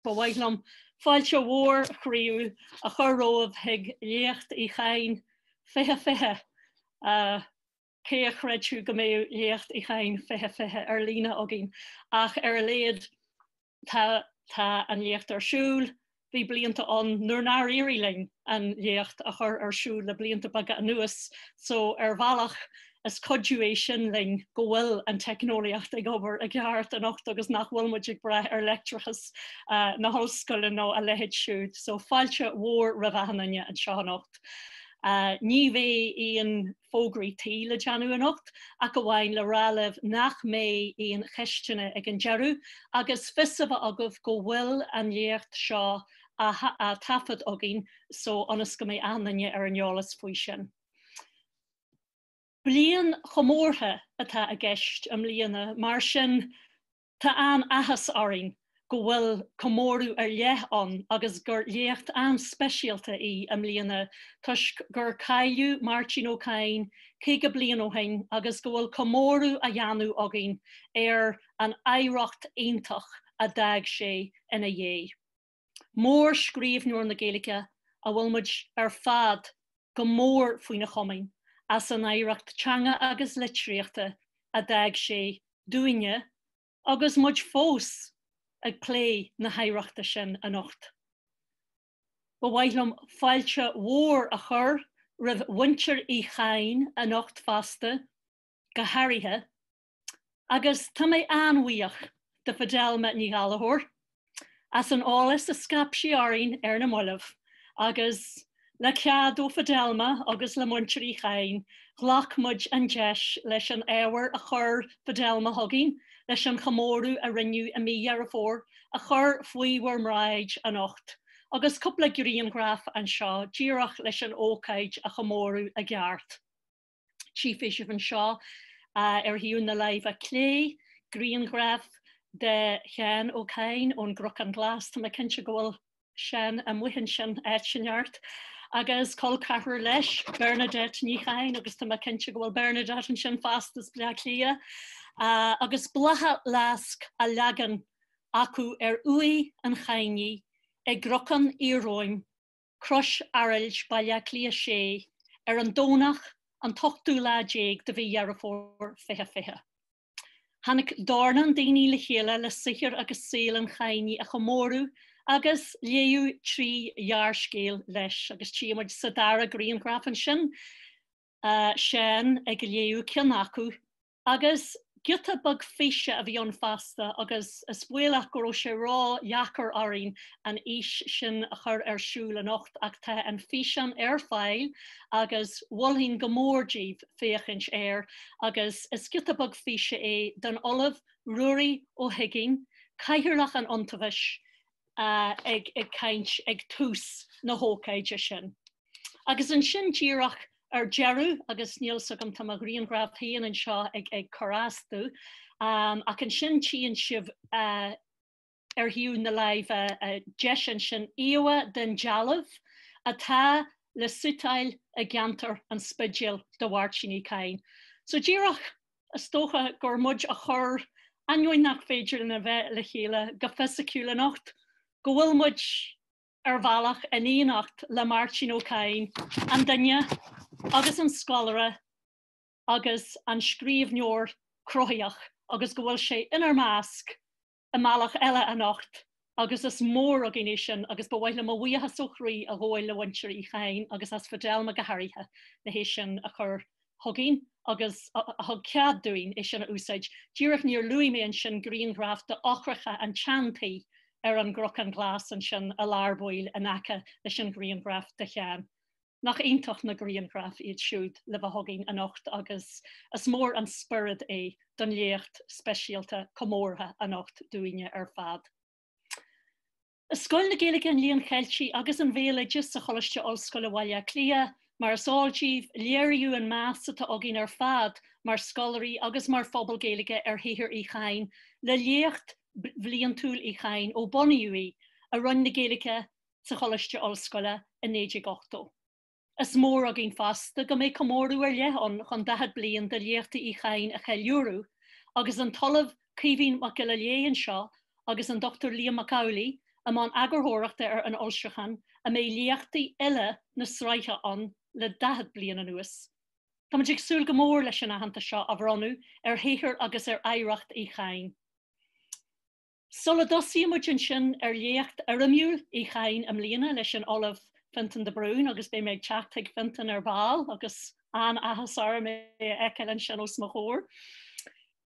Ba mhaith liom fáilte mhór chroíúil a chur romhaibh chuig Léacht Uí Chadhain 2020. Cé a chreidfeadh go mbeadh Léacht Uí Chadhain 2020 ar líne againn, ach ar a laghad tá tá an léacht ar siúl. Bhí blianta ann nuair nár éirigh linn an léacht a chur ar siúl le blianta beaga anuas, so ar bhealach is cuidiú é sin linn go bhfuil an teicneolaíocht ag obair i gceart anocht agus nach bhfuil muid ag brath ar leictreachas na hollscoile nó a leithéid siúd. So fáilte mhór roimh achan duine anseo anocht. Ní bheidh aon fógraí tí le déanamh anocht, ach amháin le rá libh nach mbeidh aon cheisteanna ag an deireadh, agus fios a bheith agaibh go bhfuil an léacht seo á taifead againn, so ionas go mbeidh achan duine ar an eolas faoi sin. Bliain chomórtha atá i gceist i mbliana, mar sin Tá an-áthas orainn go bhfuil comóradh ar leith ann agus gur léacht an-speisialta í i mbliana toisc gur cailleadh Máirtín Ó Cadhain 50 bliain ó shin agus go bhfuil comóradh á dhéanamh againn ar an oidhreacht iontach a d'fhág sé ina dhiaidh. Mórscríbhneoir na Gaeilge a bhfuil muid ar fad go mór faoina chomaoin as an oidhreacht teanga agus litríochta a d'fhág sé dúinne agus muid fós ag plé na hoidhreachta sin anocht. Ba mhaith liom fáilte mhór a chur roimh mhuintir Uí Chadhain anocht fosta, go háirithe, Agus tá mé an-bhuíoch do Fidelma Ní Ghallchóir as an eolas a scaip sí orainn ar na mallaibh agus le cead ó Fidelma agus le muintir Uí Chadhain, ghlac muid an deis leis an ábhar a chuir Fidelma chugainn leis an chomóradh a rinneadh i mí Dheireadh Fómhair a chur faoi bhur mbráid anocht agus cúpla grianghraf anseo díreach leis an ócáid a chomóradh i gceart. Tchífidh sibh anseo ar thaobh na láimhe clé grianghraf de Sheán Ó Cadhain ón gCnocán Glas. Tá mé cinnte go bhfuil Seán amuigh ansin áit inteacht. Agus col ceathrar leis, Bernadette Ní Chadhain, agus tá mé cinnte go bhfuil Bernadette ansin fosta as Bleá Cliath. Agus bláthach fhleasc á leagan acu ar uaigh an Chadhnaigh i gCnocán Iarróin Crois Araild, Baile Átha Cliath 6, ar an Domhnach an t-ochtú lá déag de mhí Dheireadh Fómhair 2020. Tháinig dornán daoine le chéile le saothar agus saol an Chadhnaigh a chomóradh agus léadh 3 ghearrscéal leis agus tchíonn muid sa dara grianghraf ansin Seán ag léamh ceann acu Agus giota beag físe a bhí ann fosta agus is baolach go raibh sé ró-dheacair orainn an fhís sin a chur ar siúl anocht ach tá an físeán ar fáil agus mholfainn go mór daoibh féachaint air agus is giota beag físe é den Ollamh Ruairí Ó hUiginn, Cathaoirleach an Iontaobhais, ag caint ag tús na hócáide sin. Agus ansin díreach ar deireadh, agus níl 's agam, tá mo ghrianghraf féin anseo ag ag cur as domh, ach ansin tchíonn sibh ar thaobh na láimhe deise ansin íomhá den dealbh atá le suiteáil i gceantar an Spidéil do Mháirtín Uí Chadhain. So díreach Is dócha gur muid a chur, ainneoin nach féidir linn a bheith le chéile go fisiciúil anocht, go bhfuil muid ar bhealach in éineacht le Máirtín Ó Cadhain, an duine agus an scoláire agus an scríbhneoir cruthaitheach agus go bhfuil sé inár measc i mbealach eile anocht agus is mór againn é sin agus ba mhaith liom mo bhuíochas ó chroí a ghabháil le muintir Uí Chadhain agus as Fidelma go háirithe le hé sin a chur chugainn agus a thug cead dúinn é sin a úsáid. Díreach níor luaigh mé ansin grianghraf de fhothracha an tsean-tí ar an gCnocán Glas ansin i lár baill in aice leis an ghrianghraf de Sheán. Nach iontach na grianghraif iad siúd le bheith againn anocht agus is mór an spiorad é don léacht speisialta comórtha anocht dúinne ar fad. I Scoil na Gaeilge, an Léinn Cheiltigh agus an Bhéaloidis sa Choláiste Ollscoile Bhaile Átha Cliath, mar is eol daoibh, léiríodh an meas atá againn ar fad mar scoláirí agus mar phobal Gaeilge ar shaothar Uí Chadhain le léacht bhliantúil Uí Chadhain ó bunaíodh í i Roinn na Gaeilge sa Choláiste Ollscoile i 1980. Is mór againn fosta go mbeidh comóradh ar leith ann chun 40 bliain de Léachtaí Uí Chadhain a cheiliúradh agus an tOllamh Caoimhín Mac Giolla Léith anseo agus an Dr Liam Mac Amhlaigh i mbun eagarthóireachta ar an fhoilseachán a mbeidh léachtaí uile na sraithe ann le 40 bliain anuas. Táimid ag súil go mór leis an aitheantas seo a bhronnadh ar shaothar agus ar oidhreacht Uí Chadhain. Sula dtosaíonn muid ansin ar léacht fhoirmiúil Uí Chadhain i mbliana leis an Ollamh Fionntán de Brún, agus beidh mé ag teacht chuig Fionntán ar ball agus an-áthas orm é a fheiceáil ansin os mo chomhair,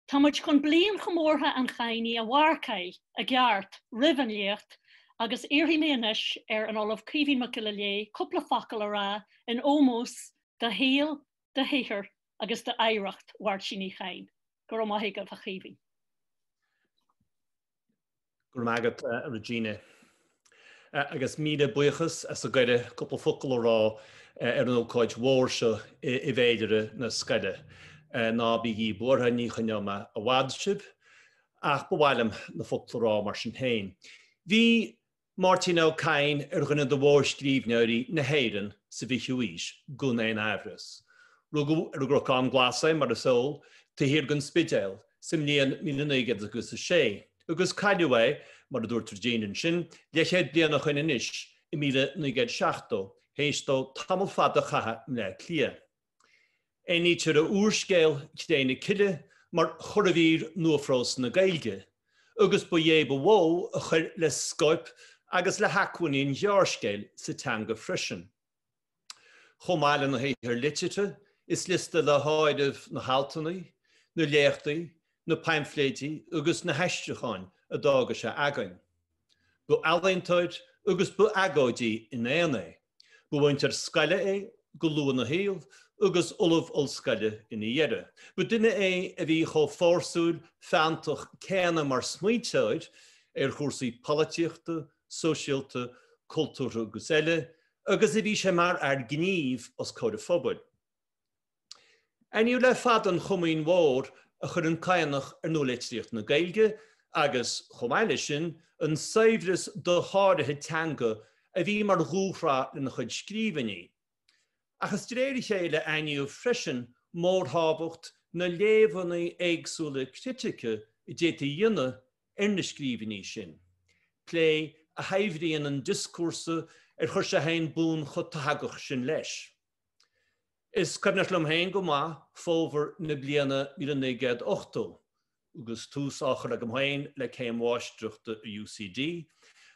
tá muid chun bliain chomórtha an Chadhnaigh a mharcáil i gceart roimh an léacht agus iarrfaidh mé anois ar an Ollamh Caoimhín Mac Giolla Léith cúpla focal a rá in ómós do shaol, do shaothar agus d'oidhreacht Mháirtín Uí Chadhain. Go raibh maith agat, a Chaoimhín. Go raibh maith agat, a Regina. Agus míle buíochas as an gcuireadh cúpla focal a rá ar an ócáid mhór seo i bhféilire na scoile. Ná bígí buartha, ní choinneoidh mé i bhfad sibh, ach ba mhaith liom na focla a rá mar sin féin. Bhí Máirtín Ó Cadhain ar dhuine de mhórscríbhneoirí na hÉireann sa bhfichiú haois, gan aon aimhreas. Rugadh ar an gCnocán Glas é, mar is eol, taobh thiar den Spidéal, sa mbliain 1906, agus cailleadh é, mar a dúirt Regina ansin, leathchéad bliain ó shoin anois, i 1970, théis dó tamall fada a chaitheamh i mBleá Cliath. Aithnítear a úrscéal Cré na Cille mar churadhmhír nuaphrós na Gaeilge, agus ba é ba mhó a chuir le scóip agus le hacmhainní an ghearrscéil sa teanga freisin. Chomh maith lena shaothar liteartha, is liosta le háireamh na haltanna, na léachtaí, na paimfléidí agus na haistriúcháin a d'fhága sé againn. Ba ealaíontóir agus ba agóidí in aon é. Ba mhúinteoir scoile é go luath ina shaol agus ollamh ollscoile ina dheireadh. Ba duine é a bhí chomh fórsúil, feanntach céanna mar smaointeoir ar chúrsaí polaitíochta, sóisialta, cultúrtha agus eile agus a bhí sé mar fhear gnímh os comhair an phobail. Aithníodh le fada an chomaoin mhór a chuir an Cadhnach ar nualitríocht na Gaeilge agus, chomh maith leis sin, an saibhreas dosháraithe teanga a bhí mar dhúshraith lena chuid scríbhinní. Ach is de réir a chéile a aithníodh freisin mórthábhacht na léamhanna éagsúla critice a d'fhéadfaí a dhéanamh ar na scríbhinní sin, plé a shaibhríonn an dioscúrsa ar chuir sé féin bonn chomh tathagach sin leis. Is cuimhneach liom féin go maith fómhar na bliana 1980, agus tús á chur agam féin le céim mháistreachta i UCD,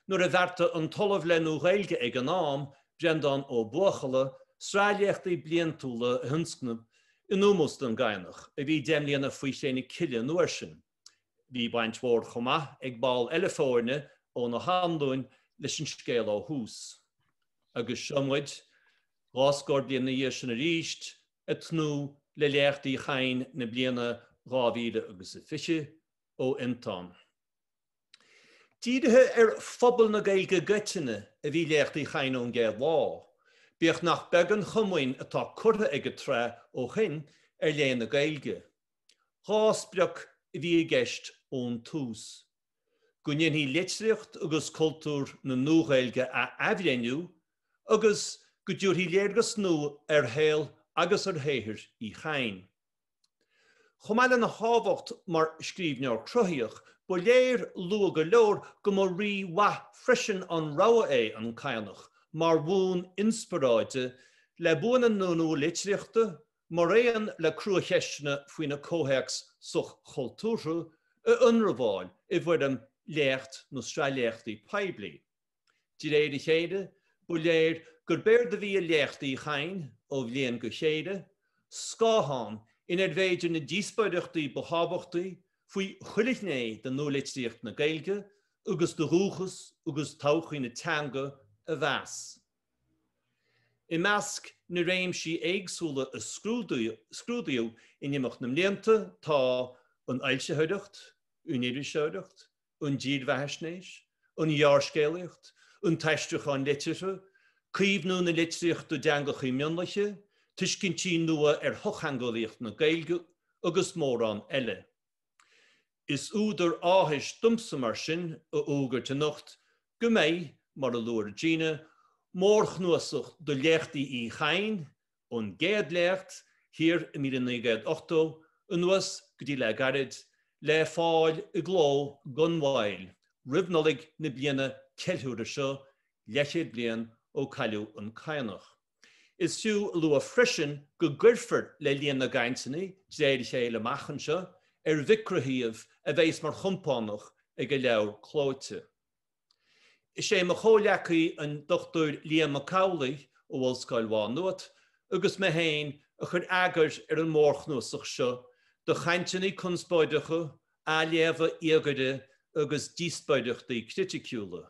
nuair a bheartaigh an tOllamh le Nua-Ghaeilge ag an am, Breandán Ó Buachalla, sraith léachtaí bliantúla a thionscnamh in ómós don gCadhnach, a bhí 10 mbliana faoi Chré na Cille an uair sin. Bhí baint mhór chomh maith ag ball eile foirne, Eoin Ó hAnluain, leis an scéal ó thús. Agus seo muid, 20 scór bliain ina dhiaidh sin arís, ag tnúth le Léacht Uí Chadhain na bliana 2020 ó Fhionntán. Dírithe ar phobal na Gaeilge i gcoitinne a bhí Léacht Uí Chadhain ón gcéad lá, bíodh nach beag an chomaoin atá curtha aige tráth ó shin ar léann na Gaeilge. Dhá sprioc a bhí i gceist ón tús. Go ndéanfaí litríocht agus cultúr na Nua-Ghaeilge a athbhreithniú agus go dtabharfaí léargas nua ar shaol agus ar shaothar Uí Chadhain. Chomh maith lena thábhacht mar scríbhneoir cruthaíoch, ba léir luath go leor go mba rí-mhaith freisin an rogha é an Cadhnach mar bhonn inspioráide le buanna na nua-litríochta, maraon le cruacheisteanna faoina comhthéacs soch-chultúrtha a ionramháil i bhfoirm léacht nó sraith léachtaí poiblí. De réir a chéile, ba léir gurb éard a bhí i Léacht Uí Chadhain ó bhliain go chéile, scáthán inar bhféidir na díospóireachtaí ba thábhachtaí faoi chuile ghné de nualitríocht na Gaeilge agus de dhúchas agus todhchaí na teanga a mheas. I measc na réimsí éagsúla a scrúdaíodh in imeacht na mblianta tá an fhoilsitheoireacht, an iriseoireacht, an dírbheathaisnéis, an ghearrscéalaíocht, an t-aistriúchán liteartha, caomhnú na litríochta i dteangacha mionlaithe, tuiscintí nua ar shochtheangeolaíocht na Gaeilge agus mórán eile. Is údar áthais domsa mar sin a fhógairt anocht go mbeidh, mar a luaigh Regina, mórchnuasach de léachtaí Uí Chadhain, ón gcéad léacht, thiar i 1980, anuas go dtí le gairid, le fáil i gcló gan mhoill, roimh Nollaig na bliana. ceiliúrtha seo, leathchéad bliain ó cailleadh an Cadhnach. Is fiú a lua freisin go gcuirfear le líon na gcainteanna de réir a chéile amach anseo ar mhicreashuíomh a bheas mar chompánach ag an leabhar clóite. Is é mo chomhghleacaí an Dr Liam Mac Amhlaigh ó Ollscoil Mhá Nuad agus mé féin a chuir eagar ar an mórchnuasach seo de chainteanna conspóideacha, athléamha íogaire agus díospóireachtaí criticiúla.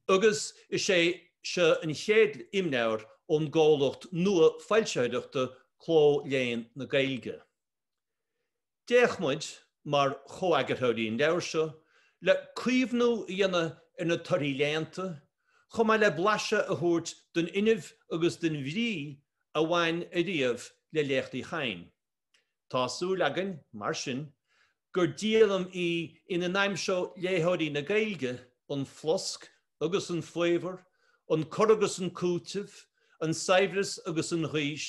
Agus is é seo an chéad imleabhar ón gcomhlacht nua foilsitheoireachta Cló Léann na Gaeilge. D'fhéach muid, mar chomheagarthóirí an leabhair seo, le caomhnú a dhéanamh ar na torthaí léannta, chomh maith le blaiseadh a thabhairt den fhuinneamh agus den bhrí a bhain ariamh le léacht Uí Chadhain. Tá súil againn, mar sin, gur díolaim í ina n-aimseoidh léitheoirí na Gaeilge an flosc agus an faobhar, an cur agus an cúiteamh, an saibhreas agus an ghaois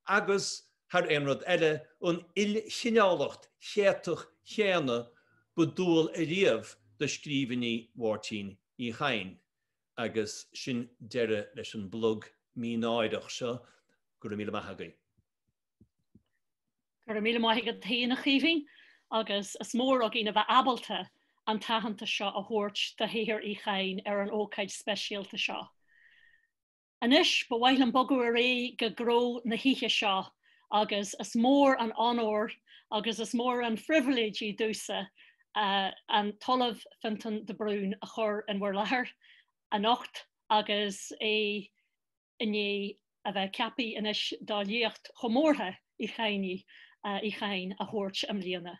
agus, thar aon rud eile, an ilchineálacht chéatach chéanna ba dual ariamh do scríbhinní Mháirtín Uí Chadhain. Agus sin deireadh leis an bplug mínáireach seo. Go raibh míle maith agaibh. Go raibh míle maith agat féin, a Chaoimhín, agus is mór againn a bheith ábalta an t-aitheantas seo a thabhairt do shaothar Uí Chadhain ar an ócáid speisialta seo. Anois, ba mhaith liom bogadh ar aghaidh go gnó na hoíche seo agus is mór an onóir agus is mór an phribhléid í domhsa an tOllamh Fionntán de Brún a chur in bhur láthair anocht agus é i ndiaidh a bheith ceaptha anois do léacht chomórtha Uí Chadhain a thabhairt i mbliana.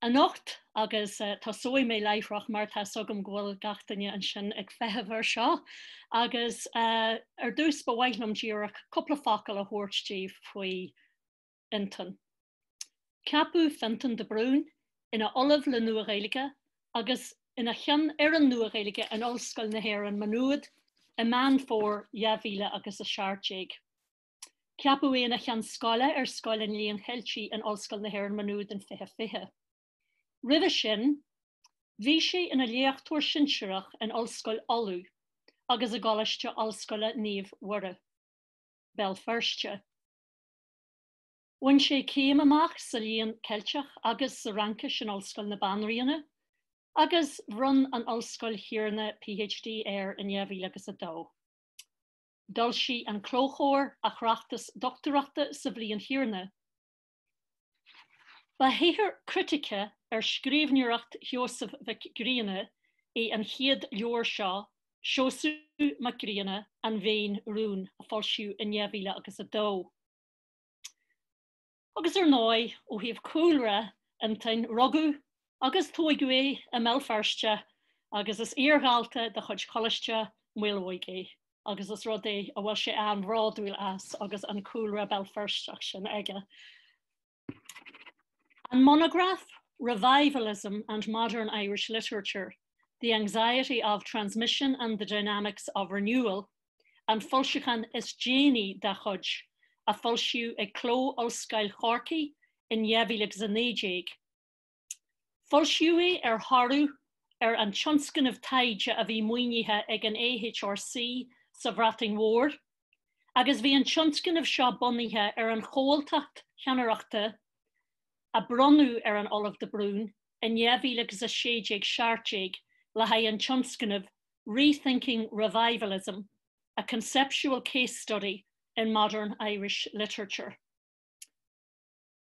Anocht, agus tosóidh mé láithreach mar tá 'fhios agam go bhfuil gach duine ansin ag feitheamh air seo, agus ar dtús ba mhaith liom díreach cúpla focal a thabhairt daoibh faoi Fhionntán. Ceapadh Fionntán de Brún ina Ollamh le Nua-Ghaeilge agus ina Cheann ar an Nua-Ghaeilge in Ollscoil na hÉireann, Maigh Nuad i Meán Fómhair 2017. Ceapadh é ina Cheann Scoile ar Scoil an Léinn Cheiltigh in Ollscoil na hÉireann, Maigh Nuad in 2020. Roimhe sin, bhí sé ina léachtóir sinsearach in Ollscoil Uladh agus i gColáiste Ollscoile Naomh Mhuire, Béal Feirste. Bhain sé céim amach sa Léann Ceilteach agus sa Fhraincis in Ollscoil na Banríona agus bhronn an ollscoil chéanna PhD air in 2002. D'fhoilsigh an Clóchomhar a thráchtas dochtúireachta sa bhliain chéanna. Ba shaothar critice ar scríbhneoireacht Sheosaimh Mhic Grianna é an chéad leabhar seo, Seosamh Mac Grianna, An Mhéin Rún, a foilsíodh in 2002. Agus ar ndóigh, ó thaobh cúlra Fhionntáin, rugadh agus tóigeadh é i mBéal Feirste agus is iardhalta de chuid Choláiste Mhaolmhaodhóg é agus is rud é a bhfuil sé an-bhródúil as agus an cúlra Béal Feirsteach sin aige. An monagraf Revivalism and Modern Irish Literature, The Anxiety of Transmission and the Dynamics of Renewal an foilseachán is déanaí dá chuid, a foilsíodh ag Cló Ollscoil Chorcaí in 2019. Foilsíodh é ar thoradh ar an tionscnamh taighde a bhí maoinithe ag an AHRC sa Bhreatain Mhór, agus bhí an tionscnamh seo bunaithe ar an chomhaltacht cheannaireachta a bronnadh ar an Ollamh de Brún in 2016 17 le haghaidh an tionscnaimh Rethinking Revivalism, A Conceptual Case Study in Modern Irish Literature.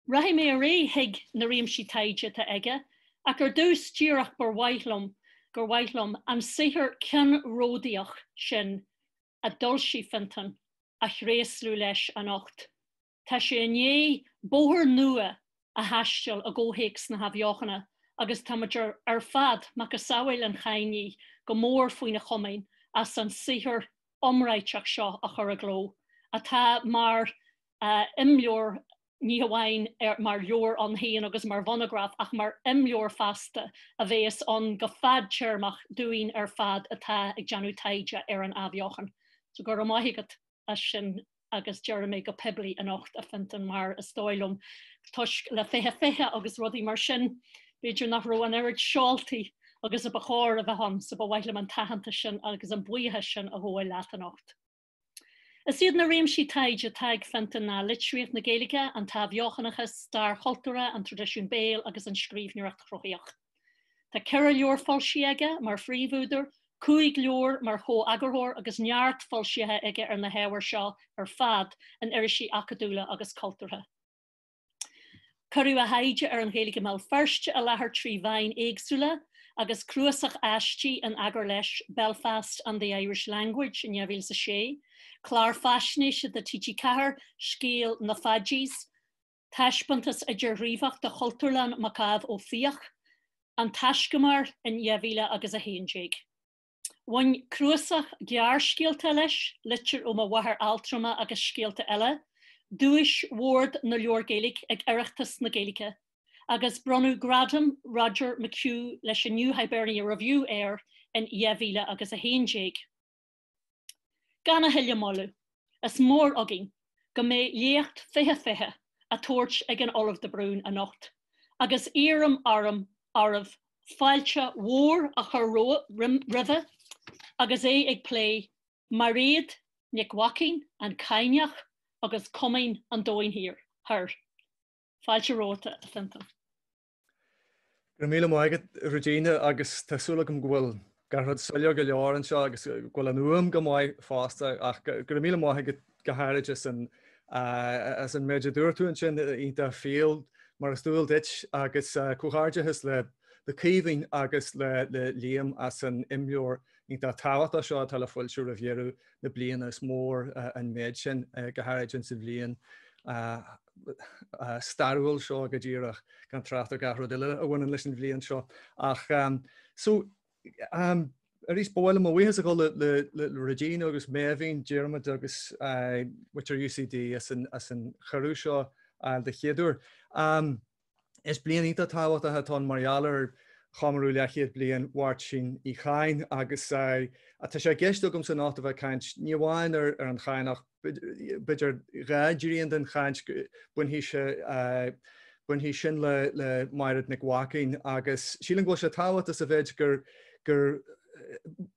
Rachaidh mé ar aghaidh chuig na réimsí taighde atá aige, ach ar dtús díreach ba mhaith liom gur mhaith liom an saothar ceannródaíoch sin a d'fhoilsigh Fionntán a thréaslú leis anocht. Tá sé i ndiaidh bóthar nua a thaisteal i gcomhthéacs na hathbheochana agus tá muid ar fad, macasamhail an Chadhnaigh, go mór faoina chomaoin as an saothar iomráiteach seo a chur i gcló, atá mar imleabhar ní hamháin mar leabhar ann féin agus mar mhonagraf ach mar imleabhar feasta a bheas ann go fadtéarmach dúinn ar fad atá ag déanamh taighde ar an athbheochan. So go raibh maith agat as sin agus déarfaidh mé go poiblí anocht, a Fhionntáin, mar is dóigh liom, toisc le 2020 agus rudaí mar sin, b'fhéidir nach raibh an oiread seoltaí agus a ba chóir a bheith ann so ba mhaith liom an t-aitheantas sin agus an buíochas sin a ghabháil leat anocht. Is iad na réimsí taighde atá ag Fintan ná litríocht na Gaeilge, an tAthbheochanachas, stair chultúrtha, an traidisiún béil agus an scríbhneoireacht chruthaitheach. Tá 4 leabhar foilsithe aige mar phríomhúdar, 5 leabhar mar chomheagarthóir agus neart foilsithe aige ar na hábhair seo ar fad in irisí acadúla agus cultúrtha. Cuireadh a thaighde ar an Ghaeilge i mBéal Feirste i láthair 3 mheáin éagsúla agus cnuasach aistí in eagar leis, Belfast and the Irish Language in 2006, clár faisnéise do TG4, Scéal na Faddies, taispeántas idirghníomhach do Chultúrlann Mac Ádhaimh Ó Fiaich, An Taiscumar in 2011. Bhain cnuasach gearrscéalta leis, Litir ó mo Mháthair Altrama agus Scéalta Eile, duais Bhord na Leabhar Gaeilge ag Oireachtas na Gaeilge, agus bronnadh Gradam Roger McHugh leis an New Hibernia Review air in 2011. Gan a thuilleadh moille, is mór againn go mbeidh Léacht 2020 á tabhairt ag an Ollamh de Brún anocht agus iarraim orm oraibh fáilte mhór a chur roimhe agus é ag plé Mairéad Nic Mhaicín, An Cadhnach agus Comaoin an Domhain Thoir. Fáilte romhat, a Fiontain. Go raibh míle maith agat, Regina, agus tá súil agam go bhfuil gach rud soiléir go leor anseo agus go bhfuil an fhuaim go maith fosta ach go raibh míle maith agat go háirid as an as an méid a dúirt tú ansin, iontach fial mar is dual duit agus comhghairdeachas le le Caoimhín agus le le Liam as an imleabhar iontach tábhachtach seo atá le foilsiú roimh dheireadh na bliana. Is mór an méid sin, go háirid insa bhliain stairiúil seo go díreach, gan trácht ar gach rud eile a bhaineann leis an bhliain seo. Ach so arís ba mhaith liom mo bhuíochas a ghabháil le le Regina agus Méibhín, Diarmuid agus muintir UCD as an as an chuireadh seo a fháil de chéaduair. Is bliain iontach tábhachtach atá ann mar gheall ar chomóradh leathchéad bliain Mháirtín Uí Chadhain agus tá sé i gceist agamsa anocht a bheith ag caint ní amháin ar an Chadhnach, b'fhéidir 2 dtrian den chaint, bainfidh sé bainfidh sin le le Mairéad Nic Mhaicín agus sílim go bhfuil sé tábhachtach sa mhéid gur gur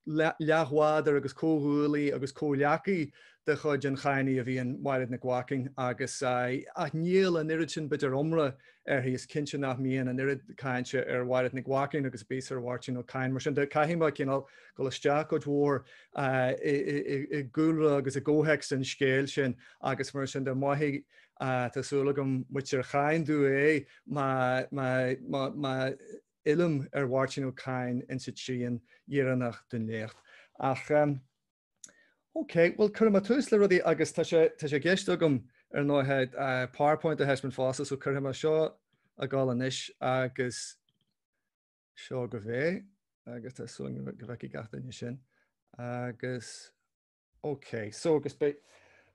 leathbhádóir agus comhghuaillí agus comhghleacaí de chuid an Chadhnaigh a bhí in Mairéad Nic Mhaicín agus ach níl an oiread sin b'fhéidir iomrá uirthi, is cinnte nach mbíonn an oiread cainte ar Mhairéad Nic Mhaicín agus a bíos ar Mháirtín Ó Cadhain. Mar sin de caithfidh mé cineál dul isteach cuid mhór i gcúlra agus i gcomhthéacs an scéil sin agus mar sin de maithfidh tá súil agam muintir Chadhain domh é má má fhillim ar Mháirtín Ó Cadhain insa trian dheireanach den léacht. Ach ok, bhuel cuirfidh mé tús le rudaí agus tá sé tá sé i gceist agam ar ndóighe PowerPoint a thaispeáint fosta so cuirfidh mé seo ag gabháil anois agus seo go bhfeicfidh agus tá súil agam go bhfeicfidh gach duine sin agus Ok, so agus beidh,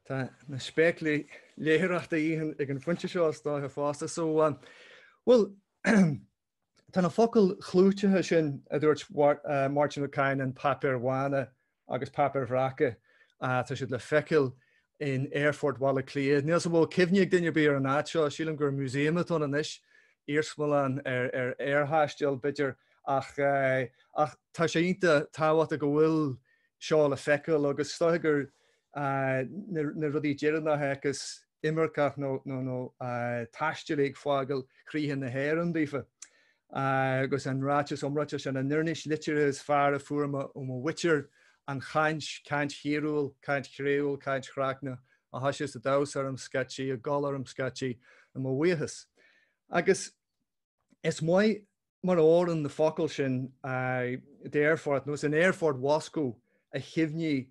tá na spéaclaí léitheoireachta de dhíth ag an phointe seo is dóiche fosta. So, bhuel, tá na focail chlúiteacha sin a dúirt Máirtín Ó Cadhain in Páipéir Bhána agus Páipéir Bhreaca, tá siad le feiceáil in Aerfort Bhaile Átha Cliath. Níl 's an bhfuil cuimhne ag duine ar bith ar an áit seo, sílim gur museum atá ann anois, iarsmalann ar ar aerthaisteal b'fhéidir, ach ach tá sé iontach tábhachtach go bhfuil seo le feiceáil agus is dóiche gur na rudaí deireanacha a fheiceas imirceach nó nó taistealaí ag fágáil chríocha na hÉireann daofa. Agus an ráiteas iomráiteach sin, an oirnis liteartha is fearr a fuair mé ó mo mhuintir, an chaint, caint thíriúil, caint chréúil, caint chraicneach, a thoiseas ag damhsa orm scaití, ag gol orm scaití, i mo bhuíochas. Agus is maith mar a oireann na focail sin d'aerfort, nó is in aerfort Mhoscó a chuimhnigh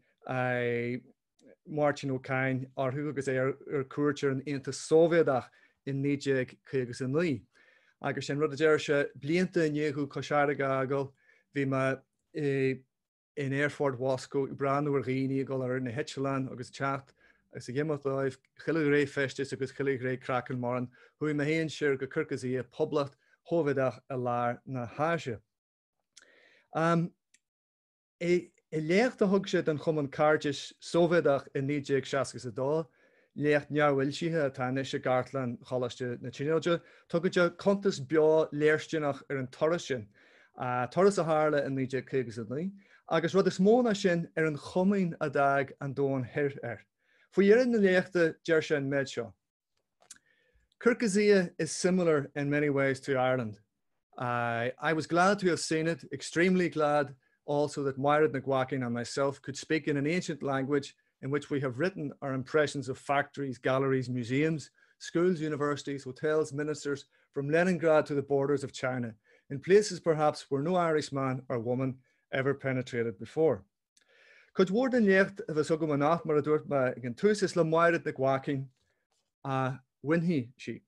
Máirtín Ó Cadhain orthu agus é ar cuairt ar an Aontas Sóivéadach in 1959. Agus sin rud a deir sé, blianta i ndiaidh domh Cois Fharraige a fhágáil, bhí mé i. in aerfort Mhoscó ag breathnú ar dhaoine ag dul ar na heitleáin agus ag teacht agus ag imeacht dóibh, chuile ghné feistis agus chuile ghné craiceann maraon. Chuaigh mé féin siar go Circassia, poblacht Shóivéadach i lár na hÁise. I léacht a thug sé don Chumann Cairdis Sóivéadach i 1962, léacht neamhfhoilsithe atá anois i gcartlann Choláiste na Tríonóide, tugann sé cuntas beo léirsteanach ar an turas sin. Turas a tharla i 1959, agus rud is mó ná sin, ar an chomaoin a d'fhág an Domhan Thoir air. Faoi dheireadh na léachta, deir sé an méid seo. Kirghizia is similar in many ways to Ireland. I, I was glad to have seen it, extremely glad also that Mairéad Nic Mhaicín and myself could speak in an ancient language in which we have written our impressions of factories, galleries, museums, schools, universities, hotels, ministers, from Leningrad to the borders of China, in places perhaps where no Irishman or woman ever penetrated before. Cuid mhór den léacht a bheas agam anocht, mar a dúirt mé ag an tús, is le Mairéad Nic Mhaicín a bhainfidh sí.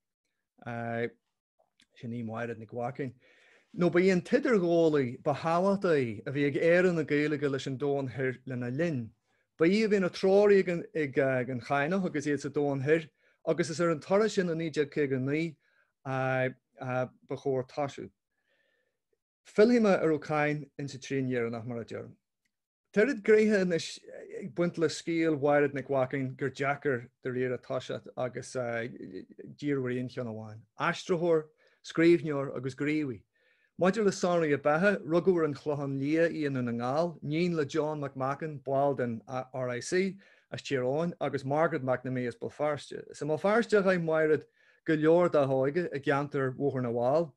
Sin í Mairéad Nic Mhaicín. Nó ba í an t-idirghabhálaí ba thábhachtaí a bhí ag Éire na Gaeilge leis an Domhan Thoir lena linn. Ba í a bhí ina treoraí ag an Chadhnach agus iad sa Domhan Thoir agus is ar an turas sin i 1959 a ba chóir tosú. Fillfidh mé ar Ó Cadhain insa trian dheireanach, mar a deirim. Tá oiread gnéithe anois ag baint le scéal Mhairéad Nic Mhaicín gur deacair dáiríre toiseacht agus díriú ar aon cheann amháin. Aistritheoir, scríbhneoir agus gníomhaí. Maidir le sonraí a beatha, rugadh ar an Chlochán Liath í i nDún na nGall, níon le John McMackin, ball den RIC as Tír Eoghain, agus Margaret McNamee as Béal Feirste. Is i mBéal Feirste a chaith Mairéad go leor dá hóige, i gceantar Bhóthar na bhFál.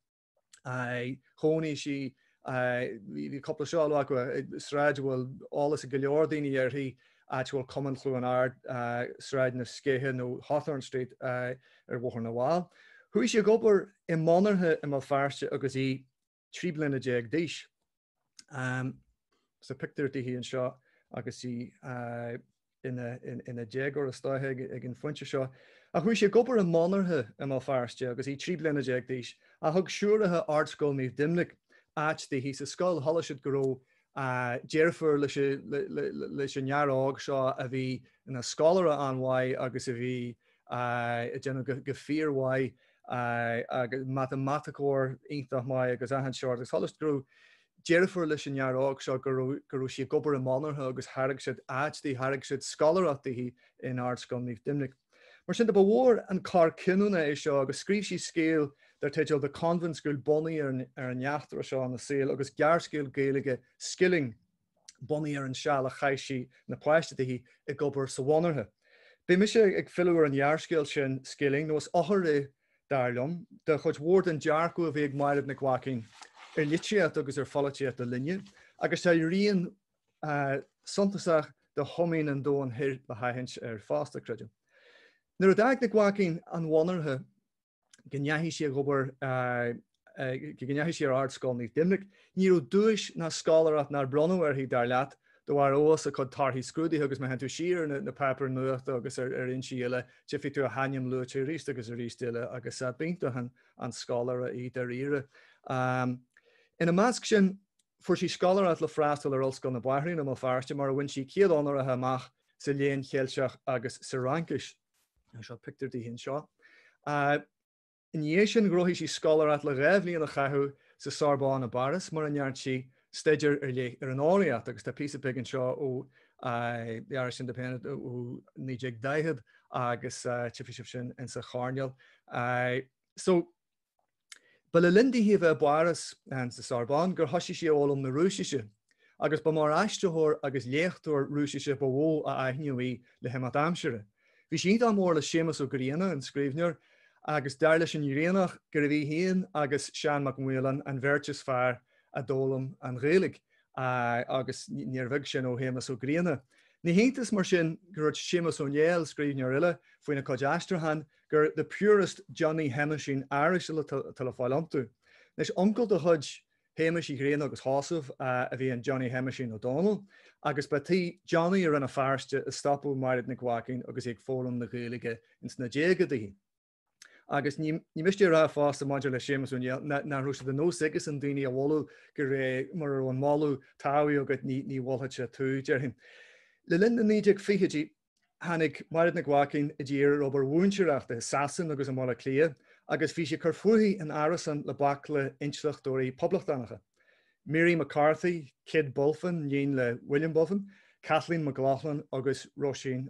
Chónaigh sí, bhí cúpla seoladh acu, sráid a bhfuil eolas ag go leor daoine uirthi, áit a bhfuil Cumann Chluain Ard, Sráid na Sceiche nó Hawthorn Street ar Bhóthar na bhFál. Chuaigh sí ag obair i monarcha i mBéal Feirste agus í 13 bliana d'aois. Tá pictiúr dithe anseo agus í ina déagóir is dóiche ag an phointe seo. Ach chuaigh sí ag obair i monarcha i mBéal Feirste agus í 13 bliana d'aois ach thug siúracha Ardscoil Naomh Doimnic áit dithe sa scoil. Chuala siad go raibh deirfiúr leis an fhear óg seo a bhí ina scoláire an-mhaith agus a bhí ag déanamh go fíormhaith agus matamaiticeoir iontach maith agus achan seort agus chuala siad go raibh deirfiúr leis an fhear óg seo go raibh go raibh sí ag obair i monarcha agus thairg siad áit di, thairg siad scoláireacht di in Ardscoil Naomh Doimnic. Mar sin de ba mhór an cor cinniúna é seo agus scríobh sí scéal dar teideal The Convent School bunaithe ar an eachtra seo ina saol agus gearrscéal Gaeilge Skilling bunaithe ar an seal a chaith sí ina páiste dithe ag obair sa mhonarcha. Beidh mise ag filleadh ar an ghearrscéal sin, Skilling, nó is eochair é, dar liom, do chuid mhór den dearcadh a bhí ag Mairéad Nic Mhaicín ar litríocht agus ar pholaitíocht a linne, agus tá rian suntasach de chomaoin an Domhain Thoir le haithint air fosta, creidim. Nuair a d'fhág Nic Mhaicín an mhonarcha, go ndeachaigh sí ag obair, go ndeachaigh sí ar Ardscoil Naomh Doimnic. Ní raibh duais ná scoláireacht nár bronnadh uirthi, dar leat, de bharr fheabhas a cuid torthaí scrúdaithe agus má théann tú siar ar na páipéir nuachta agus ar fhoinsí eile, tchífidh tú a hainm luaite arís agus arís eile agus b'iontach an scoláire í dáiríre. Ina measc sin, fuair sí scoláireacht le freastal ar Ollscoil na Banríona i mBéal Feirste mar a bhain sí céad onóracha amach sa Léann Cheilteach agus sa Fhraincis. Seo pictiúr di anseo. Ina dhiaidh sin ghnóthaigh sí scoláireacht le 2 bhliain a chaitheamh sa Sorbonne i bPáras mar a ndearna sí staidéar ar leith ar an eolaíocht agus tá píosa beag anseo ó The Irish Independent ó 1940 agus tchífidh sibh sin insa choirnéal. So, Ba le linn di a bheith i bPáras, sa Sorbonne, gur thoisigh sí ag foghlaim na Rúisise, agus ba mar aistritheoir agus léachtóir Rúisise ba mhó a aithníodh í le himeacht aimsire. Bhí sí iontach mór le Séamus Ó Grianna, an scríbhneoir, agus dar leis an nGriannach gurbh í féin agus Seán Mac Maoláin an bheirt is fearr a d'fhoghlaim an Ghaeilge, agus níor bheag sin ó Shéamus Ó Grianna. Ní hiontas, mar sin, gur dhúirt Séamus Ó Néill, scríbhneoir eile, faoina cuid aistriúchán, gur the purest Johnny Shéamuisín Irish atá le fáil iontu. Anois, uncail de chuid Shéamuis Uí Ghrianna agus Sheosaimh a bhí in Johnny Shéamuisín Ó Domhnaill, agus ba tí Johnny i Rann na Feirste a stopadh Mairéad Nic Mhaicín agus í ag foghlaim na Gaeilge ins na déaga. Agus ní miste a rá fosta maidir le Séamus Ó Néill nach raibh sé de nós aigesan daoine a mholadh go réidh, mura raibh an moladh togha agat ní mholfadh sé tú, déarfainn. Le linn na 1920idí, Tháinig Mairéad Nic Mhaicín i dtír ar obair mhúinteoireachta i Sasain agus i mBaile Átha Cliath agus bhí sí ag cur fúithi in árasán le baicle intleachtóirí poblachtánacha. Mary McCarthy, Kid Bulfin, níon le William Bulfin, Kathleen McLaughlin agus Róisín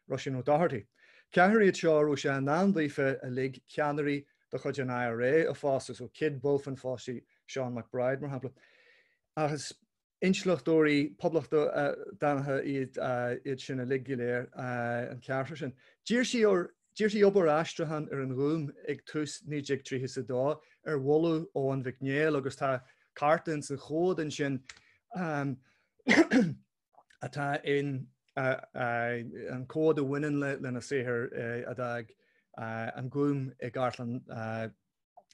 Róisín O'Doherty. Ceathrar iad seo a raibh sé i ndán daofa uilig ceannairí de chuid an IRA a phósadh, so Kid Bulfin phós sí. Seán MacBride, mar shampla. Ach is intleachtóirí poblachtánacha iad sin uilig go léir, an ceathrar sin. D'iarr sí d'iarr sí obair aistriúcháin ar an Ghúm ag tús 1932 ar mholadh Eoin Mhic Néill agus tá cárta ins an chomhad ansin atá in an comhad a bhaineann lena saothar a d'fhág an Gúm i gcartlann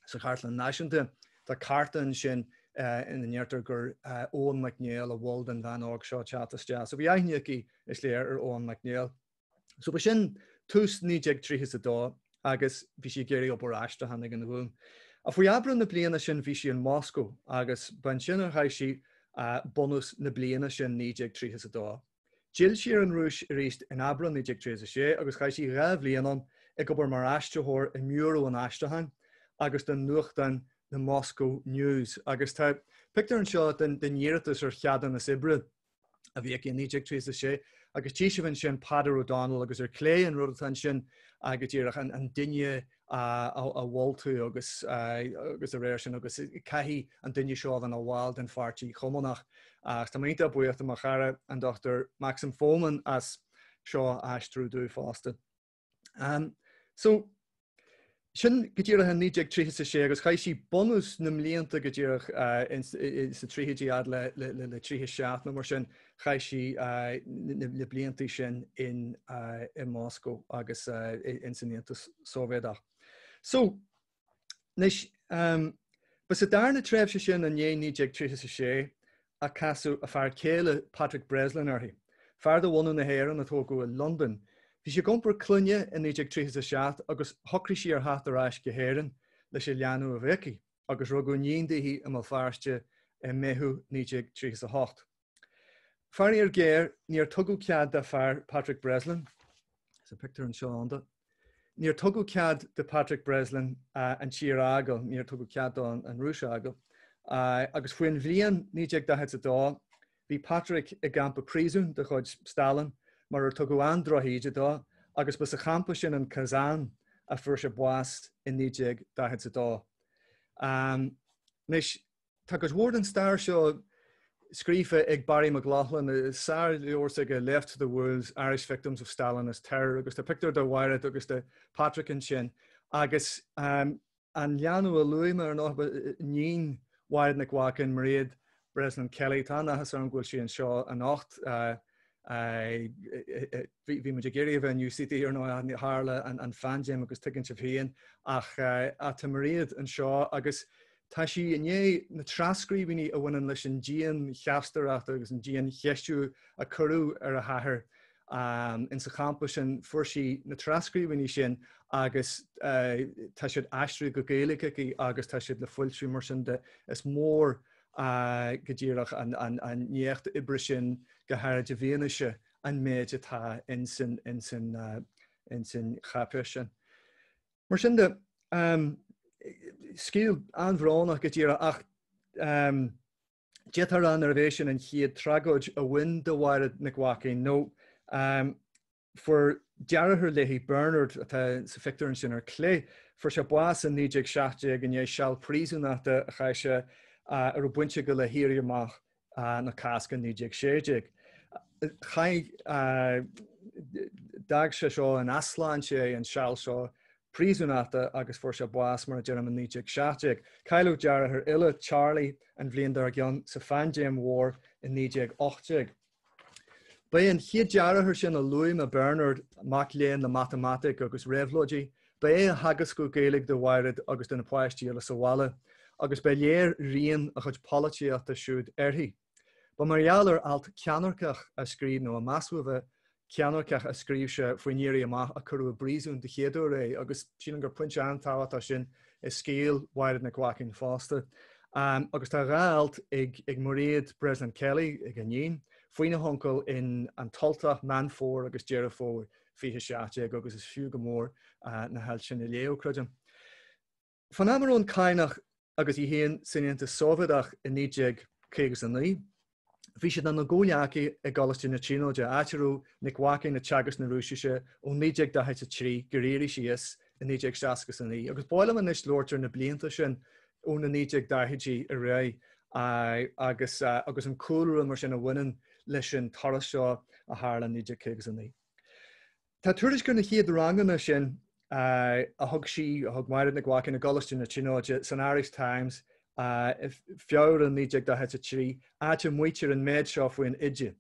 sa Chartlann Náisiúnta. Tá cárta ansin ina ndeirtear gur Eoin Mac Néill a mhol don bhean óg seo teacht isteach. So bhí aithne aici, is léir, ar Eoin Mac Néill. So ba sin tús 1932 agus bhí sí ag iarraidh obair aistriúcháin ag an Ghúm. Ach faoi Aibreán na bliana sin bhí sí in Moscó agus ba ansin a chaith sí bunús na bliana sin 1932. D'fhill sí ar an Rúis arís in Aibreán 1936 agus chaith sí 2 bhliain ann ag obair mar aistritheoir i mBiúró an Aistriúcháin agus don nuachtán The Moscow News. Agus tá pictiúr anseo den iarratas ar cheadúnas oibre a bhí aici i 1936 agus tchí sibh ansin Peadar O'Donnell agus ar clé an rud atá ansin go díreach an duine a mhol tú agus agus dá réir sin agus caithfidh an duine seo a bheith ina bhall den Pháirtí Chumannach. Ach tá mé iontach buíoch do mo chara an Dr Maxim Fomin as seo a aistriú domh fosta. So, sin go díreach in 1936 agus chaith sí bunús na mblianta go díreach sa tríochaidí fhad le le 37 nó mar sin, chaith sí na blianta sin in i Moscó agus in san Aontas Sóivéadach. So, Anois, ba sa darna tréimhse sin i ndiaidh 1936 a casadh a fear céile Patrick Breslin uirthi, fear de bhunadh na hÉireann a tógadh i Londain. Bhí sí ag iompar clainne i 1937 agus shocraigh sí ar theacht ar ais go hÉirinn leis an leanbh a bhí aici agus rugadh iníon daoithi i mBéal Feirste i Meitheamh 1938. Faraor géar, níor tugadh cead dá fear Patrick Breslin, sa pictiúr anseo ann dó, níor tugadh cead do Patrick Breslin an tír a fhágáil, níor tugadh cead dó an Rúis a fhágáil. Agus faoin bhliain 1942 bhí Patrick i gcampa príosúin de chuid Stalin mar ar tugadh an-drochíde dó agus ba sa champa sin in Kazan a fuair sé bás i 1942. Anois, Tá cuid mhór den stair seo scríofa ag Barry McLaughlin i sárleabhar s'aige Left to the Wolves, Irish Victims of Stalinist Terror agus tá pictiúr de Mhairéad agus de Patrick ansin agus an leanbh a luaigh mé ar ndóigh iníon Mhairéad Nic Mhaicín, Mairéad Breslin Kelly, tá an-áthas orm go bhfuil sí anseo anocht. Bhí muid ag iarraidh a bheith in UCD ar ndóigh tharla an phaindéim agus tuigeann sibh féin ach tá Mairéad anseo agus tá sí i ndiaidh na tras-scríbhinní a bhaineann leis an dianteachtaireacht agus an diancheistiú a cuireadh ar a hathair insa champa sin, fuair sí na tras-scríbhinní sin agus tá siad aistrithe go Gaeilge aici agus tá siad le foilsiú mar sin de. Is mór go díreach an éacht oibre sin go háirid i bhfianaise an méid atá insan cháipéis sin. Mar sin de, scéal an-bhrónach go díreach ach d'fhéadfá a rá nárbh é sin an chéad tragóid a bhain do Mhairéad Nic Mhaicín nó Fuair deartháir léi, Bernard, atá sa phictiúr ansin ar clé, fuair sé bás in 1917 i ndiaidh seal príosúnachta a chaith sé a raibh baint aige le hÉirí Amach na Cásca 1916. Chaith, d'fhág sé seo in easláinte é an seal seo príosúnachta agus fuair sé bás, mar a deirim, in 1917. Cailleadh deartháir eile, Charlie, an bhliain dár gcionn sa phaindéim mhór in 1918. Ba é an chéad deartháir sin a luaigh mé, Bernard, mac léinn le matamaitic agus réabhlóidí, ba é a theagascadh Gaeilge do Mhairéad agus do na páistí eile sa bhaile, agus ba léir rian a chuid polaitíochta siúd uirthi. Ba mar gheall ar alt ceannairceach a scríobh, nó a measadh a bheith ceannairceach a scríobh sé faoin Éirí Amach a cuireadh i bpríosún de chéaduair é agus sílim gur pointe an-tábhachtach sin i scéal Mhairéad Nic Mhaicín fosta. Agus tá 2 alt ag Mairéad Breslin Kelly, ag a iníon, faoina huncail in An tUltach, Meán Fómhair agus Deireadh Fómhair 2017 agus is fiú go mór na hailt sin a léamh, creidim. Fán am a raibh an Cadhnach agus í féin san Aontas Sóivéadach i 1959, bhí siad ina gcomhghleacaithe i gColáiste na Tríonóide, áit a raibh Nic Mhaicín ag teagasc na Rúisise ó 1943 gur éirigh sí as i 1969. Agus ba mhaith liom anois labhairt ar na blianta sin. ó na 1940idí ar aghaidh agus agus an cúlra mar sin a bhaineann leis an turas seo a tharla in 1959. Tá tuairisc ar na chéad ranganna sin a thug sí, a thug Máiréad Nic Mhaicín i gColáiste na Tríonóide san Irish Times i Feabhra 1943, áit a maítear an méid seo faoin oide.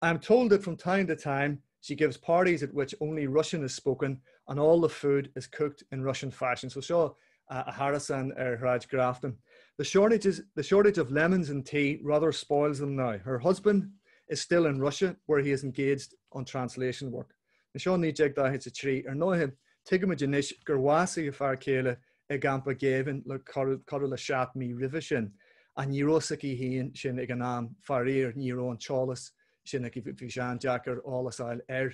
I am told that from time to time she gives parties at which only Russian is spoken and all the food is cooked in Russian fashion. So seo a hárasán ar Shráid Grafton. The shortage, the shortage of lemons and tea rather spoils them now. Her husband is still in Russia where he is engaged on translation work. Now seo 1943 ar ndóighe, tuigimid anois gur bhásaigh a fear céile i gcampa géibhinn le corradh le 7 mí roimhe sin, ach ní raibh a fhios aici féin sin ag an am, faraor, ní raibh an t-eolas sin aici, bhí sé an-deacair eolas a fháil air.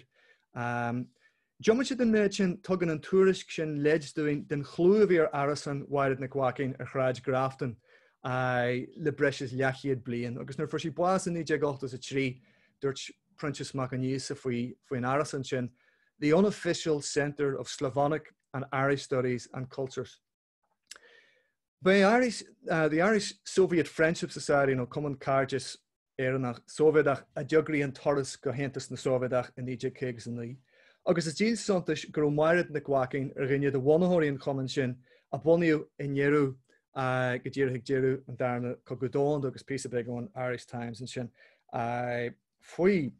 Diomaite den méid sin, tugann an tuairisc sin leid dúinn den chlú a bhí ar árasán Mháiréad Nic Mhaicín ar Shráid Grafton le breis is leathchéad bliain, agus nuair a fuair sí bás i 1983, dúirt Proinsias Mac Aonghusa faoin árasán sin, The unofficial centre of Slavonic and Irish studies and cultures. Ba é Irish, the Irish Soviet Friendship Society nó Cumann Cairdis Éireannach Sóivéadach a d'eagraigh an turas go hAontas na Sóivéadach i 1959, agus is díol suntais go raibh Máiréad Nic Mhaicín ar dhuine de bhunaitheoirí an chumainn sin a bunaíodh i ndeireadh go díreach ag deireadh an Darna Cogadh Domhanda agus píosa beag ón Irish Times ansin faoi.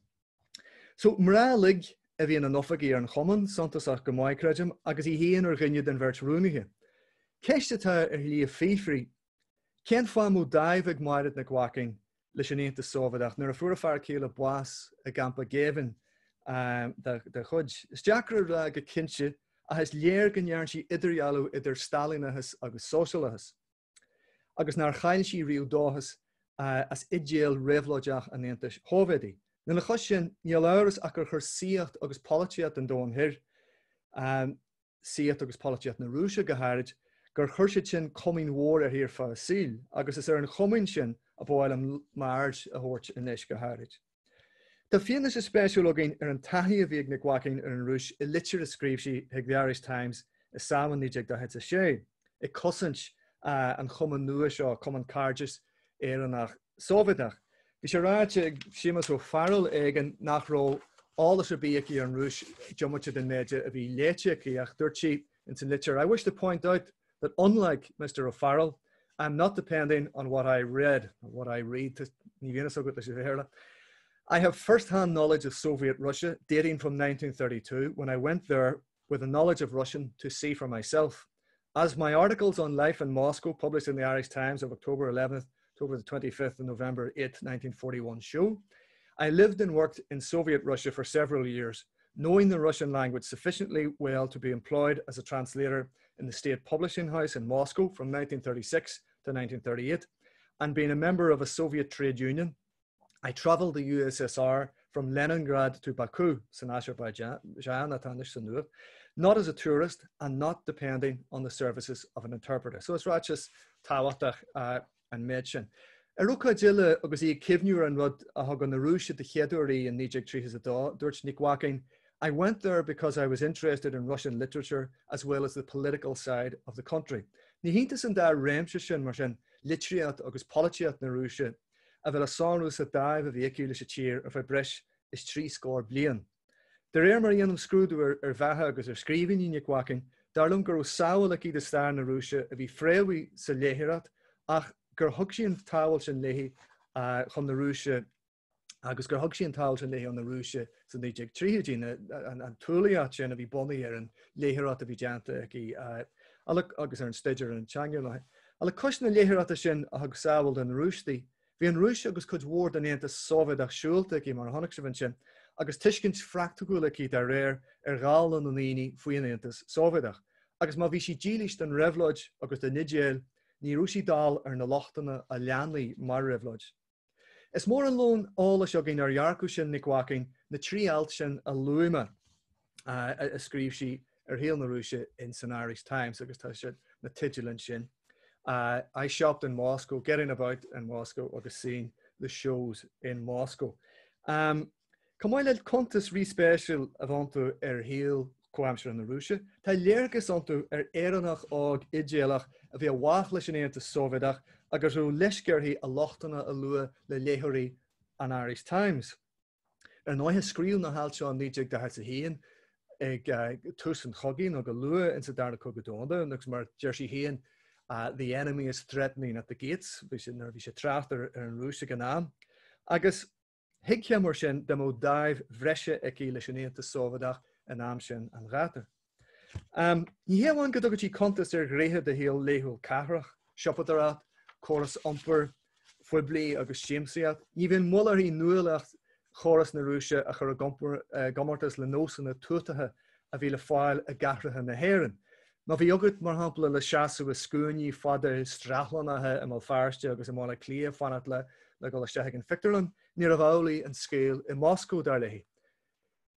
So, mná uilig a bhí ina n-oifigigh ar an chumann, suntasach go maith, creidim, agus í féin ar dhuine den bheirt rúnaithe. Ceist atá ar shlí ag fiafraí, cén fáth a mbeadh dáimh ag Máiréad Nic Mhaicín leis an Aontas Sóivéadach nuair a fuair a fear céile bás i gcampa géibhinn dá chuid? Is deacair a rá go cinnte ach is léir go ndearna sí idirdhealú idir Stailíneachas agus Sóisialachas. agus nár chaill sí riamh dóchas as idéal réabhlóideach an Aontais Shóivéadaigh. Lena chois sin, níl amhras ach gur chuir saíocht agus polaitíocht an Domhain Thoir, saíocht agus polaitíocht na Rúise go háirid, gur chuir siad sin comaoin mhór uirthi ar feadh a saoil, agus is ar an chomaoin sin a ba mhaith liom m'aird a thabhairt anois go háirid. Tá fianaise spéisiúil againn ar an taithí a bhí ag Nic Mhaicín ar an Rúis i litir a scríobh sí chuig The Irish Times i Samhain 1946, ag cosaint an chumainn nua seo, Cumann Cairdis Éireannach Sóivéadach. Bhí sé ráite ag Séamus Ó Fearghail éigin nach raibh eolas ar bith aici ar an Rúis diomaite den méid a bhí léite aici, ach dúirt sí ins an litir, I wish to point out that unlike Mr O'Farrell, I'm not depending on what I read, what I read, ní bhíonn a fhios agat leis an Bhéarla. I have first-hand knowledge of Soviet Russia dating from 1932 when I went there with a knowledge of Russian to see for myself. As my articles on life in Moscow published in the Irish Times of October 11th, October the 25th and November 8th, 1941 show, I lived and worked in Soviet Russia for several years, knowing the Russian language sufficiently well to be employed as a translator in the state publishing house in Moscow from 1936 to 1938, and being a member of a Soviet trade union. I traveled the USSR from Leningrad to Baku, san Azerbaijan atá anois sa nua, not as a tourist and not depending on the services of an interpreter. So is ráiteas tábhachtach an méid sin. Ar ócáid eile agus í ag cuimhniú ar an rud a thug chun na Rúise de chéaduair í in 1932, dúirt Nic Mhaicín, I went there because I was interested in Russian literature as well as the political side of the country. Ní hiontas an dá réimse sin, mar sin, litríocht agus polaitíocht na Rúise, a bheith le sonrú sa dáimh a bhí aici leis an tír ar feadh breis is 30 bliain. De réir mar a dhéanaim scrúdú ar bheatha agus ar scríbhinní Nic Mhaicín, dar liom go raibh samhail aici de stair na Rúise a bhí fréamhaithe sa léitheoireacht ach gur thug sí an tsamhail sin léi chun na Rúise agus gur thug sí an tsamhail sin léi chun na Rúise sna 1930idí, an tsamhlaíocht sin a bhí bunaithe ar an léitheoireacht a bhí déanta aici agus ar an staidéar ar an teanga. Le cois na léitheoireachta sin a thug samhail den Rúis di, Bhí an Rúis agus cuid mhór den Aontas Sóivéadach siúlta aici, mar a chonaic sibh ansin, agus tuiscint phraiticiúil aici dá réir ar dhála na ndaoine faoin Aontas Sóivéadach. Agus má bhí sí dílis don réabhlóid agus don idéal, ní raibh sí dall ar na lochtanna a lean í mar réabhlóid. Is mór an lón eolais againn ar dhearcadh sin Nic Mhaicín na 3 alt sin a luaigh mé a scríobh sí ar shaol na Rúise in san Irish Times agus tá siad na teidil ansin. I shopped in Moscow, Getting About in Moscow agus Seeing the Shows in Moscow. Chomh maith le cuntas ríspéisiúil a bheith iontu ar shaol Comhaimseartha na Rúise. Tá léargas iontu ar Éireannach óg idéalach a bhí i bhfách leis an Aontas Sóivéadach agus a raibh leisce uirthi a lochtanna a lua le léitheoirí an Irish Times. Ar ndóighe, scríobhadh na hailt seo in 1941 ag tús an chogaidh nó go luath insa Dara Cogadh Domhanda agus mar a deir sí féin, 'the enemy is threatening at the gates', bhí sé nuair a bhí sé ag trácht ar an Rúis ag an am. Agus thuigfeá mar sin dá mbeadh dáimh bhreise aici leis an Aontas Sóivéadach in am sin an ghátair. Ní hé amháin go dtugann sí cuntas ar ghnéithe de shaol laethúil cathrach, siopadóireacht, córas iompair phoiblí agus siamsaíocht, ní bhíonn moill uirthi nuálaíocht chóras na Rúise a chur i gcomórtas le nósanna tuatacha a bhí le fáil i gcathracha na hÉireann. Má bhí agat, mar shampla, le seasamh i scuainí fada streachlánacha i mBéal Feirste agus i mBaile Átha Cliath fanacht le dul isteach ag an phictiúrlann, níorbh amhlaidh an scéal i Moscó, dar léi.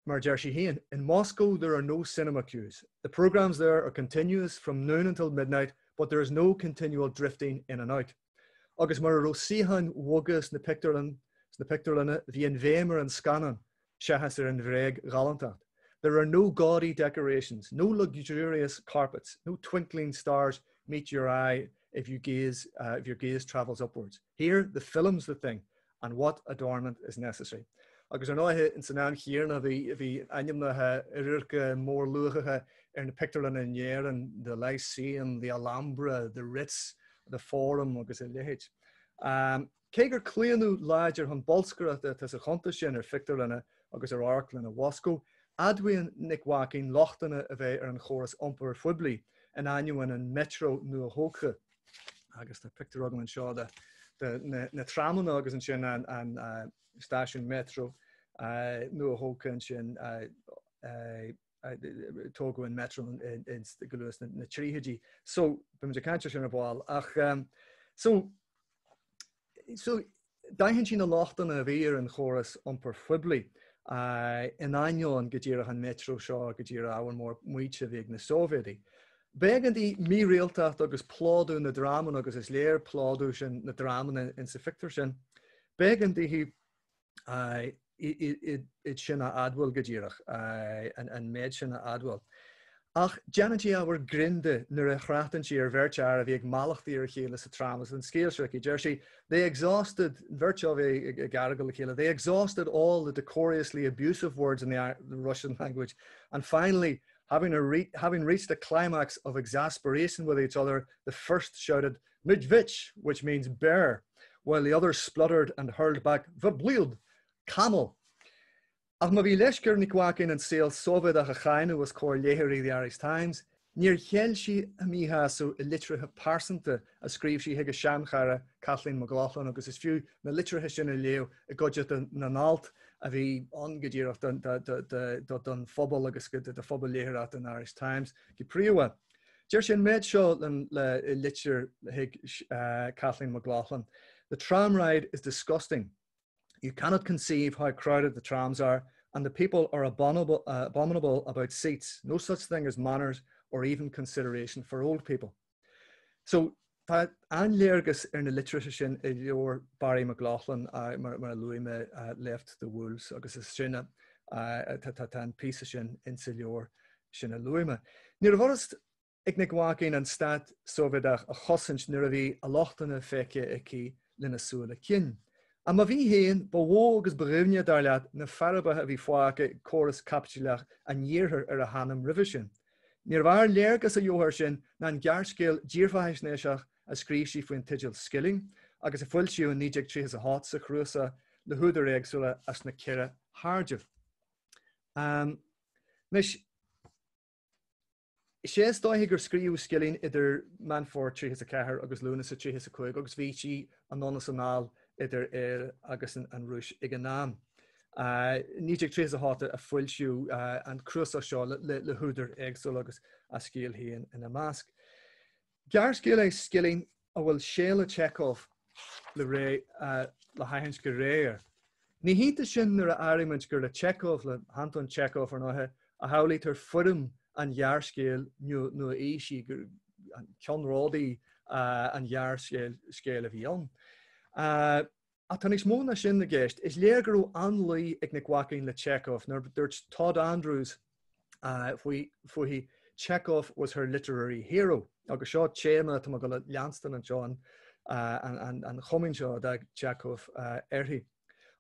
Mar a deir sí féin, In Moscow there are no cinema queues. The programmes there are continuous from noon until midnight but there is no continual drifting in and out. Agus mura raibh suíocháin bhoga sna pictiúrlanna, bhí an bhéim ar an scannán seachas ar an bhréag-ghalántacht. There are no gaudy decorations, no luxurious carpets, no twinkling stars meet your eye if you gaze, uh, if your gaze travels upwards. Here, the film's the thing, and what adornment is necessary. Agus ar ndóighe, ins an am chéanna bhí bhí ainmneacha oirirce mórluachacha ar na pictiúrlanna in Éirinn, The Lyceum, The Alhambra, The Ritz, The Forum agus a leithéid. Cé gur claonadh láidir chun bolscaireachta atá sa chuntas sin ar phictiúrlanna agus ar amharclanna Mhoscó, admhaíonn Nic Mhaicín lochtanna a bheith ar an chóras iompair phoiblí in ainneoin an meitreo nuathógtha. Agus tá pictiúr agam anseo de na tramanna agus ansin an stáisiún meitreo nuathógtha ansin tógadh an meitreo go luath sna tríochaidí. So beimid ag caint ar sin ar ball ach so So, d'aithin sí na lochtanna a bhí ar an chóras iompair phoiblí, in ainneoin go díreach an meitreo seo, go díreach ábhar mór maíte a bhí ag na Sóivéadaigh. B'éigean di mírialtacht agus plódú na dtramanna, agus is léir plódú sin na dtramanna insa phictiúr sin, b'éigean di iad sin a admháil go díreach, an méid sin a admháil. Ach déanann sí ábhar grinn de nuair a thráchtann sí ar bheirt fhear a bhí ag mallachtaí ar a chéile sa tram agus an scéal seo aici. Deir sí, They exhausted, an bheirt seo a bhí ag argóint le chéile, they exhausted all the decorously abusive words in the Russian language and finally, having, a re having reached a climax of exasperation with each other, the first shouted, Midvich, which means bear, while the other spluttered and hurled back Verblúd, camel. Ach má bhí leisce ar Nic Mhaicín an saol Sóivéadach a cháineadh os comhair léitheoirí The Irish Times, níor cheil sí a míshásamh i litreacha pearsanta a scríobh sí chuig a seanchara Kathleen McLaughlin agus is fiú na litreacha sin a léamh i gcuideachta na n-alt a bhí ann go díreach don phobal agus do phobal léitheoireachta an Irish Times go príomha. Deir sí an méid seo le i litir chuig Kathleen McLaughlin, The tram ride is disgusting. You cannot conceive how crowded the trams are and the people are abominable, uh, abominable about seats. No such thing as manners or even consideration for old people. So tá an-léargas ar na litreacha sin i leabhar Barry McLaughlin uh, mar, mar a luaigh mé uh, Left to the Wolves agus is sin uh, tá an píosa sin insa leabhar sin a luaigh mé. Níorbh fhurast ag Nic Mhaicín an stát Sóivéadach a chosaint nuair a bhí a lochtanna feicthe aici lena súile cinn. Ach má bhí féin, ba mhó agus ba dhoimhne, dar leat, na fearbacha a bhí fágtha ag córas caipitleach an Iarthair ar a hanam roimhe sin. Níorbh fhearr léargas a gheofá air sin ná an gearrscéal dírbheathaisnéiseach a scríobh sí faoin teideal Skilling agus a foilsíodh in 1938 sa chnuasach le húdair éagsúla as na ceithre hairdibh. Anois, is é is dóiche gur scríobhadh Skilling idir Meán Fómhair 34 agus Lúnasa 35 agus bhí sí anonn is anall idir Éire agus an Rúis ag an am. 1938 a foilsíodh an cnuasach seo le húdair éagsúla agus a scéal féin ina measc. Gearrscéal é Skilling a bhfuil séala Chekhov le ré le haithint go réidh air. Ní hiontas sin nuair a airímid gur le Chekhov, le hAnton Chekhov ar ndóighe, a shamhlaítear foirm an ghearrscéil nua-aoisigh, gur ceannródaí an ghearrscéil a bhí ann. Ach tá níos mó ná sin i gceist. Is léir go raibh an-luí ag Nic Mhaicín le Chekhov nuair a dúirt Todd Andrews. Faoi fúithi Chekhov was her literary hero agus seo téama atá mé ag dul a leanstan anseo an an chomaoin seo a d'fhág Chekhov uirthi.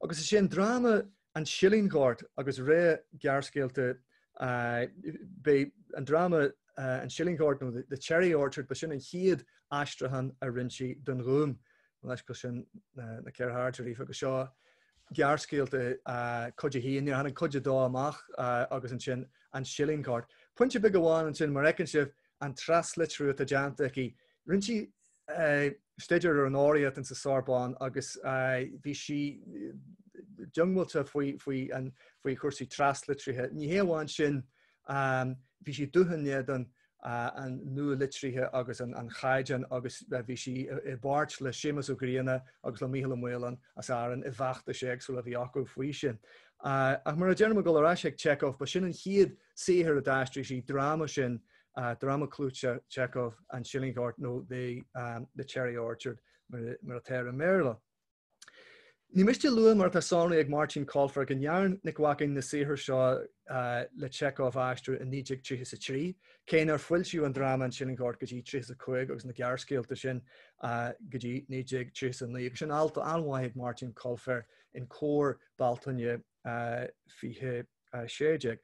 Agus is é an dráma An Silínghort agus rogha gearrscéalta b'é an dráma An Silínghort nó The Cherry Orchard ba sin an chéad aistriúchán a rinne sí don Ghúm. Leis sin na ceithre hairde daoibh agus seo gearrscéalta cuid a haon, níor tháinig cuid a dó amach agus ansin An Silínghort. Pointe beag amháin ansin mar fheiceann sibh an traslitriú atá déanta aici. Rinne sí staidéar ar an eolaíocht insa Sorbonne agus bhí sí diongbháilte faoi faoi an faoi chúrsaí traslitrithe. Ní hé amháin sin, bhí sí dúch in éadan an nualitrithe agus an chaighdeáin agus bhí sí i bpáirt le Séamus Ó Grianna agus le Mícheál Ó Maoláin as Árainn i bhfeachtais éagsúla a bhí acu faoi sin. Ach mar a deirim ag dul ar ais ag Chekhov, ba sin an chéad saothar a d'aistrigh sí, dráma sin, dráma clúiteach Chekhov, An Silínghort nó The Cherry Orchard mar atá air i mBéarla. Ní miste a lua, mar atá sonraithe ag Máirtín Coilféir, go ndearn Nic Mhaicín na saothair seo le Chekhov a aistriú i 1933, cé nár foilsíodh an dráma An Silínghort go dtí 35 agus na gearrscéalta sin go dtí 1939. Agus sin alt an-mhaith ag Máirtín Coilféir in Comhar, Bealtaine 2016.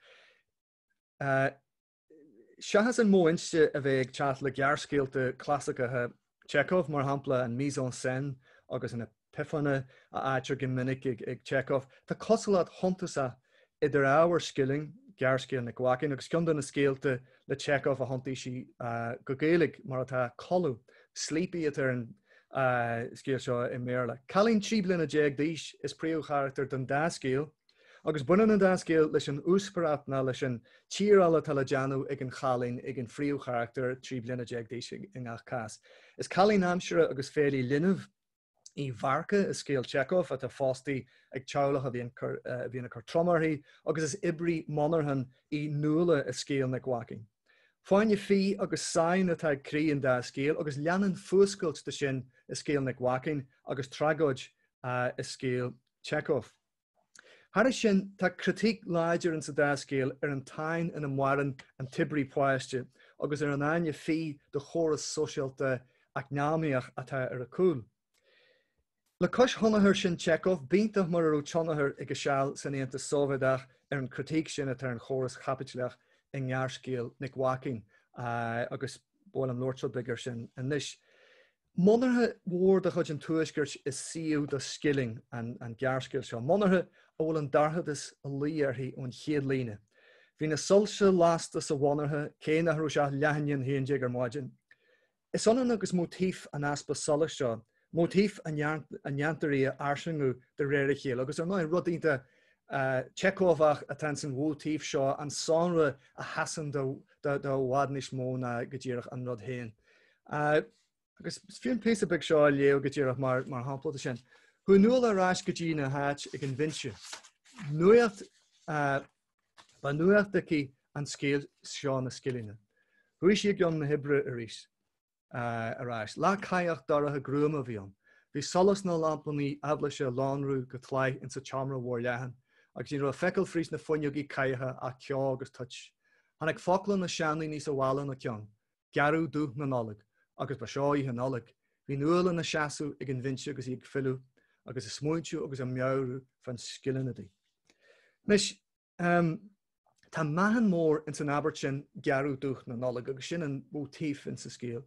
Seachas an modh inste a bheith ag teacht le gearrscéalta clasaiceacha Chekhov, mar shampla an mise en scène agus an epiphany a fhaightear go minic ag Chekhov, tá cosúlacht shuntasach idir ábhar Scilling, gearrscéal Nic Mhaicín, agus ceann de na scéalta le Chekhov a thiontaigh sí go Gaeilge, mar atá, Codladh, Sleepy atá ar an scéal seo i mBéarla. Cailín 13 bliana d'aois is príomhcharachtar don dá scéal. Agus baineann an dá scéal leis an uaspiaireacht ná leis an tiaráil atá le déanamh ag an chailín, ag an phríomhcharachtar 13 bliana d'aois i ngach cás. Is cailín aimsire agus féilí linbh í Varka i scéal Chekhov atá fostaithe ag teaghlach a bhíonn ag cur trom uirthi agus is oibrí monarchan í Nuala i scéal Nic Mhaicín. Fáinne fí agus sáinn atá ag croí an dá scéal agus leanann fuascailt de sin i scéal Nic Mhaicín agus tragóid i scéal Chekhov. Thairis sin, tá critíc láidir insa dá scéal ar an tsáinn ina maireann an t-oibrí páiste agus ar an fháinne fí de chóras sóisialta eacnamaíoch atá ar a cúl. Le cois thionchar sin Chekhov, b'iontach mar a raibh tionchar ag a seal san Aontas Sóivéadach ar an chritíc sin atá ar an chóras chaipitleach i ngearrscéal Nic Mhaicín, agus ba mhaith liom labhairt rud beag air sin anois. Monarcha mhór de chuid an Tuaiscirt is suíomh do Scilling, an gearrscéal seo, monarcha a bhfuil an dorchadas ag luí uirthi ón chéad líne. Bhí na soilse lasta sa mhonarcha cé nach raibh sé ach leath i ndiaidh a haon déag ar maidin. Is ionann agus móitíf an easpa solais seo, móitíf a ndéantar í a fhairsingiú de réir a chéile agus ar ndóigh rud iontach Chekhovach atá ins an mhóitíf seo, an sonra a sheasann do i bhfad níos mó ná go díreach an rud féin. Agus is fiú an píosa beag seo a léamh go díreach mar mar shampla de sin. Chuaigh Nuala ar ais go dtí na háit ag an bhinse. Nuacht ba nuacht aici an scéal seo na scillinge. Chuaigh sí i gcionn na hoibre arís ar ais. Lá cathach dorcha gruama a bhí ann. Bhí solas na lampannaí aibhléise ag lonrú go tláith insa tseomra mhór leathan, agus ní raibh le feiceáil fríd na fuinneogaí cadhacha ach ceo agus toit. Tháinig focla na seandaoine sa bhaile ina ceann. Gearradh dúch na Nollag, agus ba seo oíche Nollag. Bhí Nuala ina seasamh ag an bhinse agus í ag filleadh, agus ag smaointiú agus ag meabhrú fán scilling di. Anois, tá meáchan mór ins an abairt sin gearradh dúch na Nollag, agus sin an móitíf ins an scéal.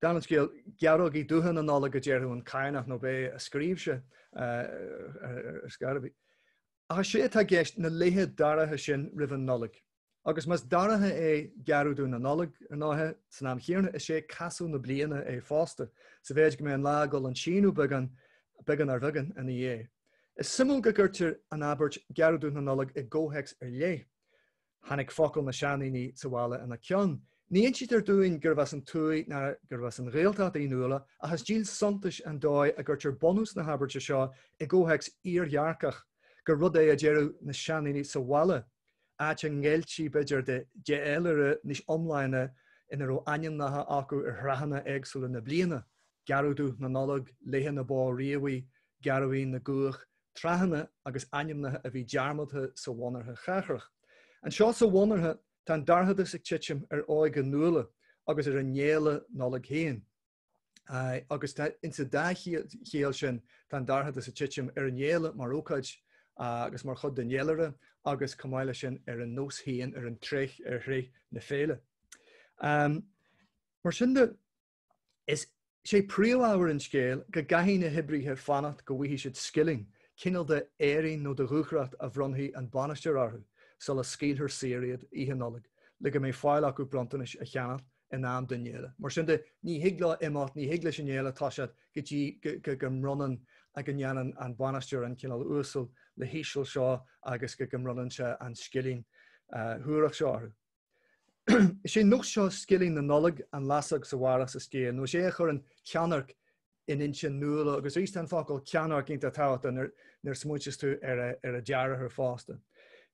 Dála an scéil, gearrógaí dúcha na Nollag a déarfadh an Cadhnach nó b'é a scríobh sé ar scor ar bith. Ach is é atá i gceist na laetha dorcha sin roimh an Nollaig. Agus más dorcha é gearradh dubh na Nollag, ar ndóighe, san am chéanna, is é casadh na bliana é fosta, sa mhéid go mbeidh an lá ag dul chun síneadh beagán, beagán ar bheagán, ina dhiaidh. Is suimiúil go gcuirtear an abairt gearradh dubh na Nollag i gcomhthéacs ar leith. Tháinig focail na seandaoine sa bhaile ina ceann. Ní insítear dúinn gurbh as an tuaith ná gurbh as an Ghaeltacht í Nuala, ach is díol suntais an dóigh a gcuirtear bunús na habairte seo i gcomhthéacs iardhearcach, gur rud é a deireadh na seandaoine sa bhaile. áit a ngéilltí, b'fhéidir, d'fhéilire níos iomláine ina raibh ainmneacha acu ar thráthanna éagsúla na bliana, Gearradh Dubh na Nollag, Laethe na Bó Riabhaí, Gearradh na gCuach, tráthanna agus ainmneacha a bhí dearmadta sa mhonarcha chathrach. Anseo sa mhonarcha. Tá an dorchadas ag titim ar óige Nuala agus ar an fhéile Nollag féin. Agus insa dá chiall sin, tá an dorchadas ag titim ar an fhéile mar ócáid agus mar chuid den fhéilire agus chomh maith leis sin ar an nós féin, ar an tréith, ar thréith na féile. Mar sin de, is sé príomhábhar an scéil go gcaithfidh na hoibrithe fanacht go bhfaighidh siad scilling, cineál de fhéirín nó de dhúthracht a bhronnfaidh an bainisteoir orthu sula scaoilfear saor iad Oíche Nollag le go mbeidh fáil acu bronntanais a cheannach in am don fhéile. Mar sin de, ní thig leo imeacht, ní thig leis an fhéile toiseacht go dtí go mbronnann, go ndéanann an bainisteoir an cineál uasal le híseal seo agus go mbronnann sé an scilling shuarach seo orthu. Is é nós seo scilling na Nollag an lasóg sa bharrach sa scéal, nó is é a chuireann ceannairc in intinn Nuala, agus arís tá an focal ceannairc iontach tábhachtach nuair a smaointeos tú ar a deartháir fosta.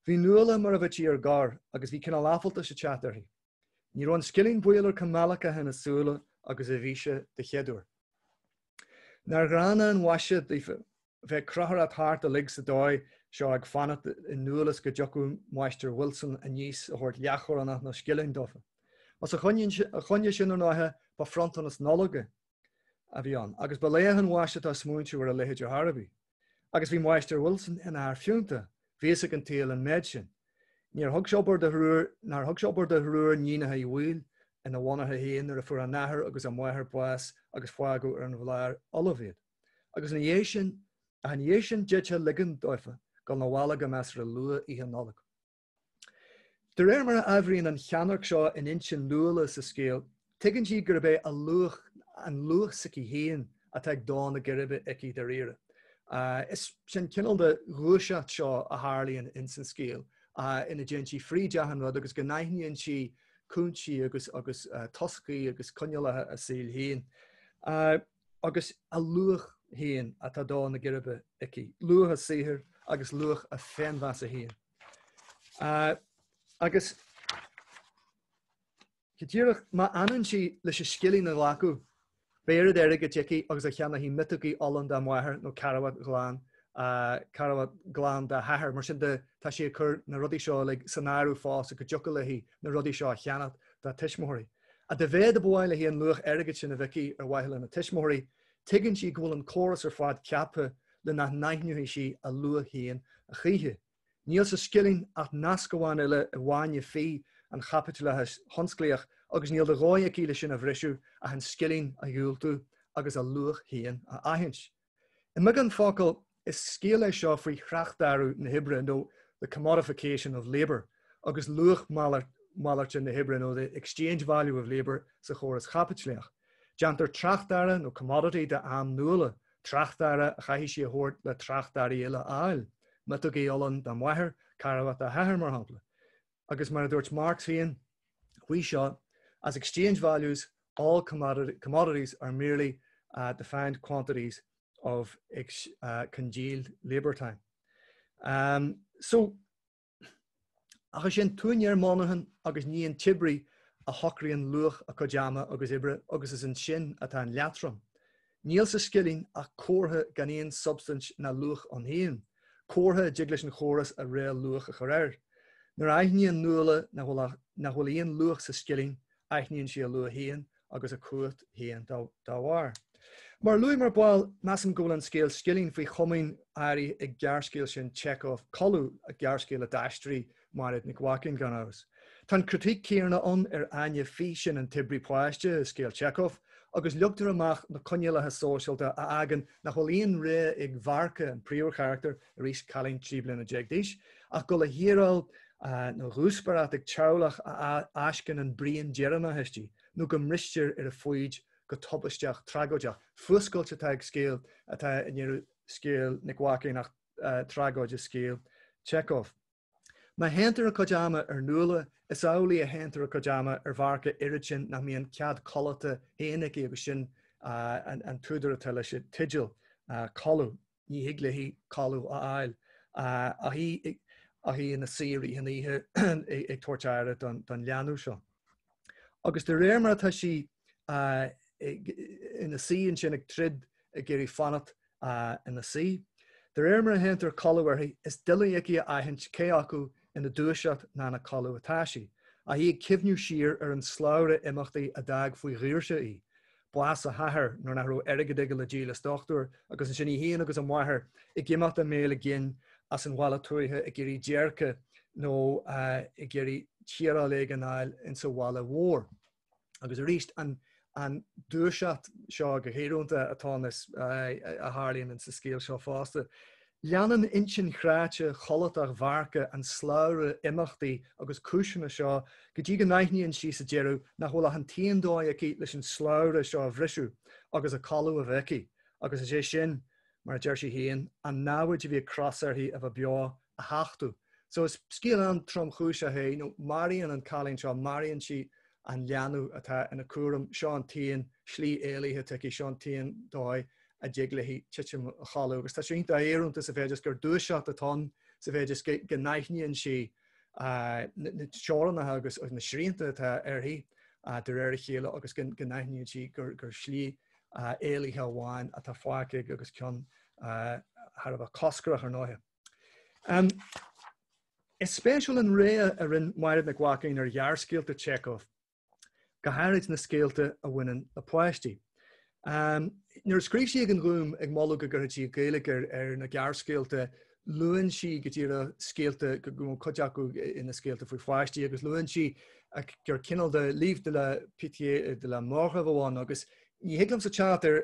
Bhí Nuala mar a bheití ar gor agus bhí cineál áiféaltais ag teacht uirthi. Ní raibh an scilling baolmhar chomh meallacach ina súile agus a bhí sé de chéaduair. Nár ghránna an mhaise daofa bheith ag crothaireacht thart uilig sa dóigh seo ag fanacht i ndúileas go dtiocfadh Máistir Wilson aníos a thabhairt leathchorónach nó scilling dófa. Os a choinne sin, ar ndóighe, ba phronntanas Nollag é a bhí ann, agus ba laoch an mhaise atá smaointiú ar a leithéid ar chor ar bith. Agus bhí Máistir Wilson ina fhear fiúntach, bhí fhios ag an tsaol an méid sin. Níor thug sé obair do thriúr, nár thug sé obair do thriúr níonacha Uí Bhaoill ina mhonarcha féin nuair a fuair a n-athair agus a máthair bás agus fágadh ar an bhlár fholamh iad. Agus ina dhiaidh sin, ach ina dhiaidh sin d'fhéadfá ligean dófa dul 'na bhaile go measartha luath Oíche Nollag. De réir mar a fhabhraíonn an cheannairc seo in intinn Nuala sa scéal, tuigeann sí gurb é a luach, an luach s'aici féin atá ag dó na geirbe aici dáiríre. Is sin cineál de dhúiseacht seo a tharlaíonn ins an scéal, ina dtéann sí fríd achan rud agus go n-aithníonn sí cúinsí agus agus toscaí agus coinníollacha a saoil féin. Agus a luach féin atá ag dó na geirbe aici, luach a saothair agus luach a féinmheasa féin. Agus go díreach, má fhanann sí leis an scilling a ghlacadh, beidh oiread airgid aici agus a cheannódh miotógaí olann dá máthair nó carbhat ghlan, carbhat glan dá hathair. Mar sin de, tá sí ag cur na rudaí seo uilig san áireamh fosta go dtiocfadh léi na rudaí seo a cheannacht dá tuismitheoirí. Ach dá mhéad a ba mhaith léi an luach airgid sin a bheith aici ar mhaithe lena tuismitheoirí, tuigeann sí go bhfuil an córas ar fad ceaptha le nach n-aithneoidh sí a luach féin a choíche. Níl sa scilling ach nasc amháin eile i bhfáinne fí an chaipitleachais thionsclaíoch agus níl de dhóigh aici le sin a bhriseadh ach an scilling a dhiúltú agus a luach féin a aithint. I mbeagán focal, is scéal é seo faoi thráchtearrú na hoibre nó the commodification of labour agus luach malairte na hoibre nó the exchange value of labour sa chóras chaipitleach. Déantar tráchtearra nó commodity de am Nuala tráchtearra a chaithfidh sí a thabhairt le tráchtearraí eile a fháil, miotógaí olann dá máthair, carbhat dá hathair, mar shampla. Agus mar a dúirt Marx féin faoi seo, as exchange values, all commodities are merely defined quantities of congealed labour time. So, Ach is é an t-úinéir monarchan agus ní an t-oibrí a shocraíonn luach a cuid ama agus oibre agus is ansin atá an leatrom. Níl sa scilling ach comhartha gan aon substaint ná luach ann féin, comhartha a dtig leis an chóras a rogha luach a chur air. Nuair a aithníonn Nuala nach bhfuil aon luach sa scilling, aithníonn sí a luach féin agus a cumhacht féin dá bharr. Mar a luaigh mé ar ball, measaim go bhfuil an scéal Scilling faoi chomaoin áirithe ag gearrscéal sin Chekhov, Codladh, gearrscéal a d'aistrigh Mairéad Nic Mhaicín, gan amhras. Tá an critique céanna ann ar fháinne fí sin an t-oibrí páiste i scéal Chekhov, agus leagtar amach na coinníollacha sóisialta a fhágann nach bhfuil aon rogha ag Varka, an príomhcharachtar, arís cailín 13 bliana d'aois, ach dul a hiaráil nó dhúspaireacht ag teaghlach a fháisceann an braon deireanach aisti, nó go mbristear ar a foighid go tubaisteach tragóideach. Fuascailt atá ag scéal atá i ndeireadh scéal Nic Mhaicín ach tragóid i scéal Chekhov. Má shéantar a cuid ama ar Nuala, is amhlaidh a shéantar a cuid ama ar Varka oiread sin nach mbíonn cead codlata féin aici agus sin an t-údar atá leis an teideal, Codladh. Ní thig léi codladh a fháil ach í ach í ina suí i rith an oíche ag tabhairt aire don leanbh seo. Agus de réir mar atá sí ina suí ansin ag troid ag iarraidh fanacht ina suí, de réir mar a shéantar codladh uirthi, is doiligh aici a aithint cé acu ina dúiseacht ná ina codladh atá sí. Ach í ag cuimhniú siar ar an slabhra imeachtaí a d'fhág faoi dhaoirse í, bás a hathar nuair nach raibh airgead aige le díol as dochtúir agus ansin í féin agus a máthair ag imeacht i mbéal a gcinn as an bhaile tuaithe ag iarraidh déirce nó ag iarraidh tiaráil éigin a fháil insa bhaile mhór. Agus arís, an an dúiseacht seo go híorónta atá ann a tharlaíonn insa scéal seo fosta. Leanann intinn chráite chodlatach Mharka an slabhra imeachtaí agus cúiseanna seo go dtí go n-aithníonn sí sa deireadh nach bhfuil ach an t-aon dóigh aici leis an slabhra seo a bhriseadh agus a codladh a bheith aici, agus is é sin, mar a deir sí féin, an namhaid a bhí ag cros uirthi a bheith beo a thachtadh. So is scéal an-tromchúiseach é, you know, maraíonn an cailín seo, maraíonn sí an leanbh atá ina cúram, seo an t-aon slí éalaithe atá aici, seo an t-aon dóigh a dtig léi titim a chodladh. Agus tá sé iontach íorónta sa mhéid is gur dúiseacht atá ann sa mhéid is go n-aithníonn sí na teorainneacha agus na srianta atá uirthi de réir a chéile agus go n-aithníonn sí gur slí éalaithe amháin atá fágtha aici agus ceann thar a bheith coscrach ar ndóighe. Is spéisiúil an rogha a rinne Mairéad Nic Mhaicín ar ghearrscéalta Chekhov, go háirid na scéalta a bhaineann le páistí. Nuair a scríobh sí ag an Ghúm ag moladh go gcuirfeadh sí Gaeilge ar na gearrscéalta, luann sí go díreach scéalta, go raibh cuid acu ina scéalta faoi pháistí agus luann sí gur cineál de livre de la pitié de la mort a bhí ann agus ní thig liomsa teacht ar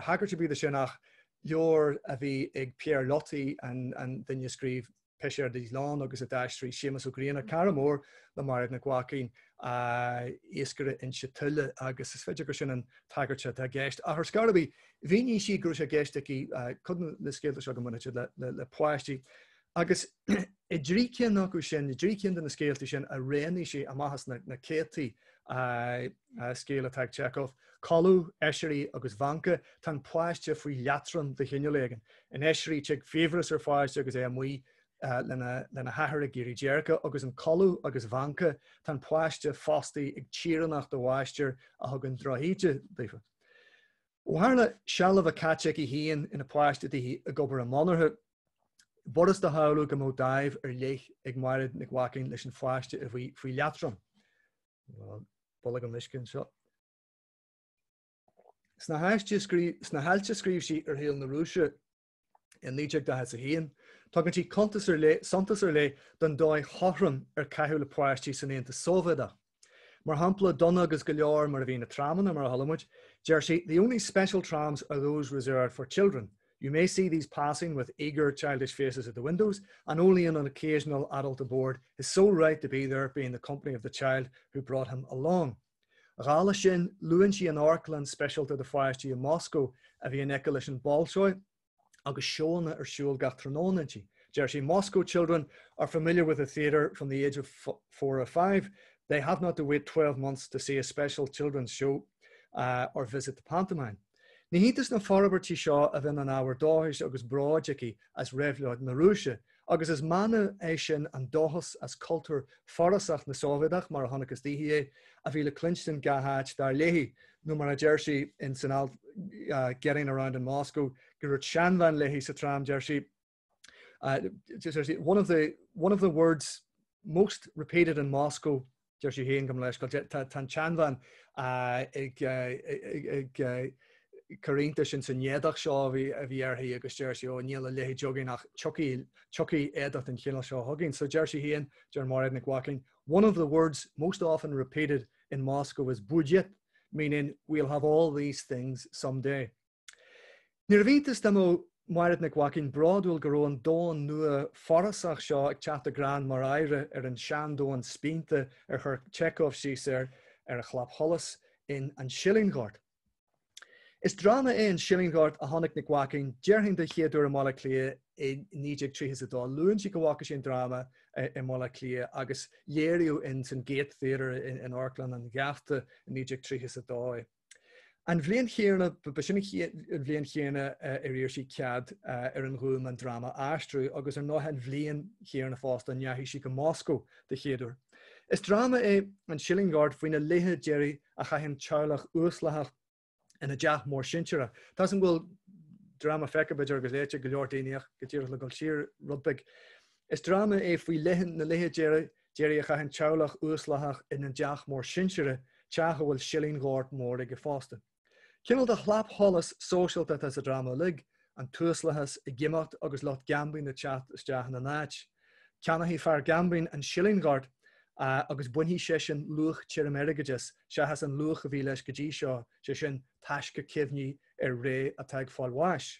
thagairt ar bith de sin ach leabhar a bhí ag Pierre Loti, an duine a scríobh Pêcheurs d'Islande agus a d'aistrigh Séamus Ó Grianna, cara mór le Mairéad Nic Mhaicín, Iascaire Inse Tuile agus is féidir gur sin an tagairt atá i gceist. Ach ar scor ar bith, mhínigh sí go raibh sé i gceist aici cuid de na scéalta seo go mbainfeadh siad le páistí. Agus i dtrí cinn acu sin, i dtrí cinn de na scéalta sin a roghnaigh sí amach as na céadtaí scéal atá ag Chekhov, Codladh, Aiséirí agus Vanka, tá an páiste faoi leatrom de chineál éigin. In Aiséirí, tig fiabhras ar pháiste agus é amuigh lena hathair ag iarraidh déirce, agus in Codladh agus Vanka, tá an páiste fostaithe ag tíoránach de mháistir a thugann drochíde daofa. Ó tharla seal a bheith caite aici féin ina páiste daoithi ag obair i monarcha, b'fhurasta a shamhlú go mbeadh dáimh ar leith ag Mairéad Nic Mhaicín leis an pháiste a bhí faoi leatrom. Bolgam uisce anseo. Sna hailt a scríobh sí ar shaol na Rúise i 1941, tugann sí cuntas ar leith, suntas ar leith don dóigh chothrom ar caitheadh le páistí san Aontas Sóivéadach. Mar shampla, dona agus go leor mar a bhí na tramanna, mar a chuala muid, deir sí, The only special trams are those reserved for children. You may see these passing with eager childish faces at the windows, and only an occasional adult aboard, his sole right to be there being the company of the child who brought him along. Dála sin, luann sí an amharclann speisialta do pháistí i Moscó a bhí in aice leis an Bolshoi agus seónna ar siúl gach tráthnóna inti. Deir sí, Moscow children are familiar with the theatre from the age of 4 or 5. They have not to wait 12 months to see a special children's show uh, or visit the pantomime. Ní hiontas na forbairtí seo a bheith ina n-ábhar dóchais agus bróid aici as réabhlóid na Rúise, agus is mana é sin an dóchas as cultúr forásach na Sóivéadach, mar a chonacthas daoithi é, a bhí le cluinstin gach áit, dar léi, nó mar a deir sí in san alt Getting Around in Moscow, gur dhúirt seanbhean léi sa tram, deir sí, one of the, one of the words most repeated in Moscow deir sí féin gabh mo leithscéal, tá an tseanbhean ag cur iontais ins an éadach seo a bhí uirthi agus deir sí, ó níl a leithéid againn ach tiocfaidh éadach den chineál seo chugainn. So deir sí féin, deir Mairéad Nic Mhaicín, one of the words most often repeated in Moscow is budet, meaning we'll have all these things someday. Níorbh iontas dá mbeadh Mairéad Nic Mhaicín bródúil go raibh an domhan nua forásach seo ag teacht i gcrann mar oidhre ar an seandomhan spíonta ar chuir Chekhov síos air ar a chlapsholas in An Silínghort. Is dráma é An Silínghort a chonaic Nic Mhaicín, déarfainn den chéad uair i mBaile Átha Cliath i 1932. Luann sí go bhfaca sí an dráma i mBaile Átha Cliath agus léiríodh in san Gate Theatre in Amharclann an Gheafta i 1932 é. An bhliain chéanna, ba sin an bhliain chéanna ar iarr sí cead ar an Ghúm an dráma a aistriú agus ar ndóigh an bhliain chéanna fosta a ndeachaigh sí go Moscó de chéaduair. Is dráma é An Silínghort faoi na laetha deiridh a chaitheann teaghlach uaslathach ina dteach mór sinsearach. Tá 'fhios a'm go bhfuil dráma feicthe b'fhéidir agus léite ag go leor daoine ach go díreach le dul siar rud beag. Is dráma é faoi na laetha deiridh. Deireadh a chaitheann teaghlach uaslathach ina dteach mór sinseartha, teach a bhfuil silín-ghort mór aige fosta. Cineál de chlapsholas sóisialta atá sa dráma uilig, an t-uaslathas ag imeacht agus lucht gaimbín ag teacht isteach ina n-áit. Ceannóidh fear gaimbín an silín-ghort agus bainfidh seisean luach tirim airgid as, seachas an luach a bhí leis go dtí seo, sé sin, taisce cuimhní ar ré atá ag fáil bháis.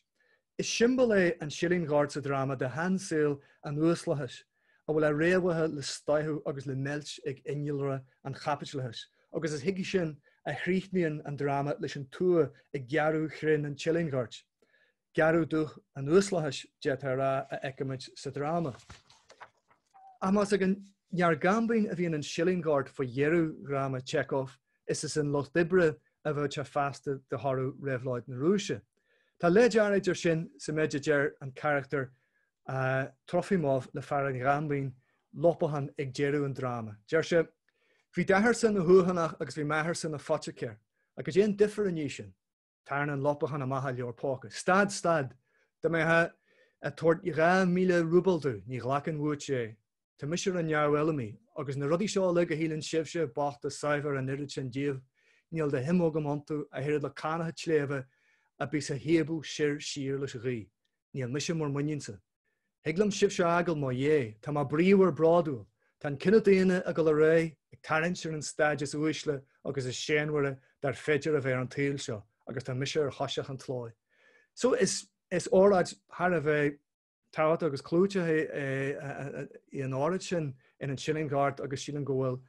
Is siombail é an silín-ghort sa dráma de sheansaol an uaslathais, a bhfuil a fhréamhacha le stoitheadh agus le meilt ag innealra an chaipitleachais, agus is chuige sin a chríochnaíonn an dráma leis an tua ag gearradh chrainn an tsilínghoirt. Gearradh dúch an uaslathais, d'fhéadfá a rá, a fheicimid sa dráma. Ach más ag an fhear gaimbín a bhíonn an silín-ghort faoi dheireadh dhráma Chekhov, is as an lucht oibre a bheadh sé feasta de thoradh Réabhlóid na Rúise. Tá leid áirid air sin sa méid a deir an carachtar Trofimov le fear an ghaimbín, Lopukhin, ag deireadh an dráma. Deir sé, Bhí d'athairse ina thuathanach agus bhí m'athairse ina phoiticéir. Ach cad é an difear an ní sin? Tarraingíonn Lopukhin amach a leabhar póca. Stad! Stad! Dá mbeifeá ag tabhairt 2,000 rúbal domh, ní ghlacfainn uait é. Tá mise ar an neamhfheilmí, agus na rudaí seo uilig a shíleann sibhse bochta saibhir an oiread sin díobh, níl de shuim agam iontu ach oiread le cadhnacha tsléibhe a bíos á shaobhadh soir siar leis an ghaoth. Níl mise bhur muinín-sa. Thig liom sibhse a fhágáil, mo Dhé, tá mé bríomhar bródúil. Tá an cine daonna ag dul ar aghaidh, ag tarraingt ar an staid is uaisle agus is séanmhaire dar féidir a bheith ar an tsaol seo, agus tá mise ar thoiseach an tslóigh. So is óráid thar a bheith tábhachtach agus clúiteach í an óráid sin in An Silín-Ghort agus sílim go bhfuil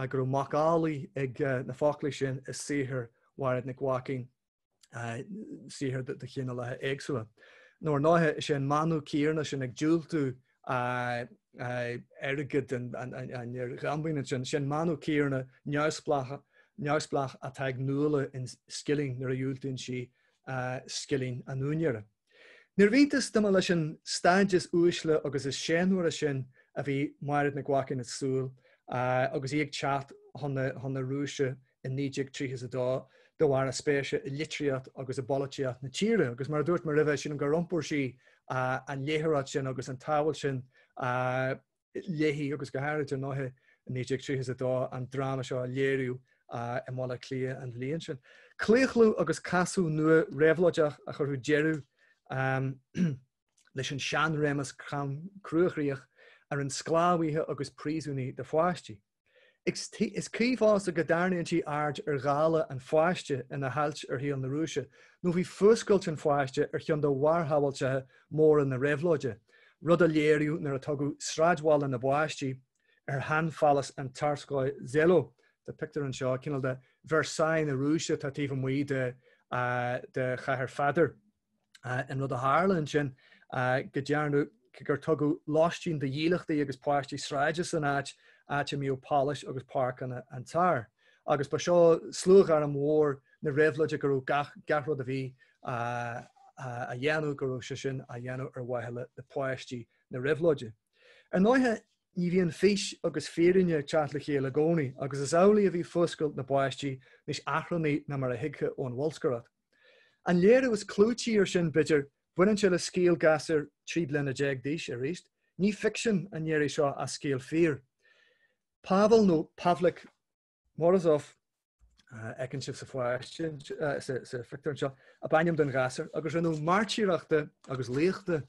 go raibh macallaí ag na foclaí sin i saothar Mhairéad Nic Mhaicín, saothar de chineálacha éagsúla. Nó ar ndóighe, is é an mbandiúc céanna sin ag diúltú airgead an fhir ghaimbín ansin, sin an mbandiúc céanna neamhspleách atá ag Nuala in Scilling nuair a dhiúltaíonn sí scilling an úinéara. Níorbh iontas dá mba leis an staid is uaisle agus is séanmhaire sin a bhí Máiréad Nic Mhaicín ag súil agus í ag teacht chun na Rúise i 1932 de bharr a spéise i litríocht agus i bpolaitíocht na tíre. Agus mar a dúirt mé roimhe, sílim gur iompair sí an léitheoireacht sin agus an tsamhail sin léi agus go háirid ar ndóighe i 1932 an dráma seo a léiriú i mBaile Átha Cliath an bhliain sin. Claochlú agus casadh nua réabhlóideach a chuirfeadh deireadh leis an seanréimeas cam cruachroíoch a rinne sclábhaithe agus príosúnaigh de pháistí. Is cuí fosta go dtarraingíonn sí aird ar dhála an pháiste ina hailt ar shaol na Rúise, nó bhí fuascailt an pháiste ar cheann de bharrshamhailteacha móra na réabhlóide, rud a léiríodh nuair a tugadh Sráidbhaile na bPáistí ar shean-phálás an Tsarskoye Selo. Tá pictiúr anseo, cineál de Versailles na Rúise atá taobh amuigh de Chathair Pheadair. An rud a tharla ansin go dearnadh gur tugadh lóistín do dhílleachtaí agus páistí sráide san áit, áit a mbíodh páláis agus páirceanna an tSáir. Agus ba seo sluaghairm mhór na réabhlóide go raibh gach, gach rud a bhí á dhéanamh, go raibh sé sin á dhéanamh ar mhaithe le páistí na réabhlóide. Ar ndóighe, ní bhíonn fís agus fírinne ag teacht le chéile i gcónaí, agus is amhlaidh a bhí fuascailt na bpáistí níos achrannaí ná mar a thuigfeá ón bholscaireacht. An léiriú is clúití ar sin, b'fhéidir, baineann sé le scéal gasúir 13 bliana d'aois, arís, ní ficsean an iarraidh seo ach scéal fíor. Pavel nó Pavlik Morozov, a fheiceann sibh sa pháiste sa phictiúr anseo, ab ainm don ghasúr, agus rinneadh mairtíreach de agus laoch de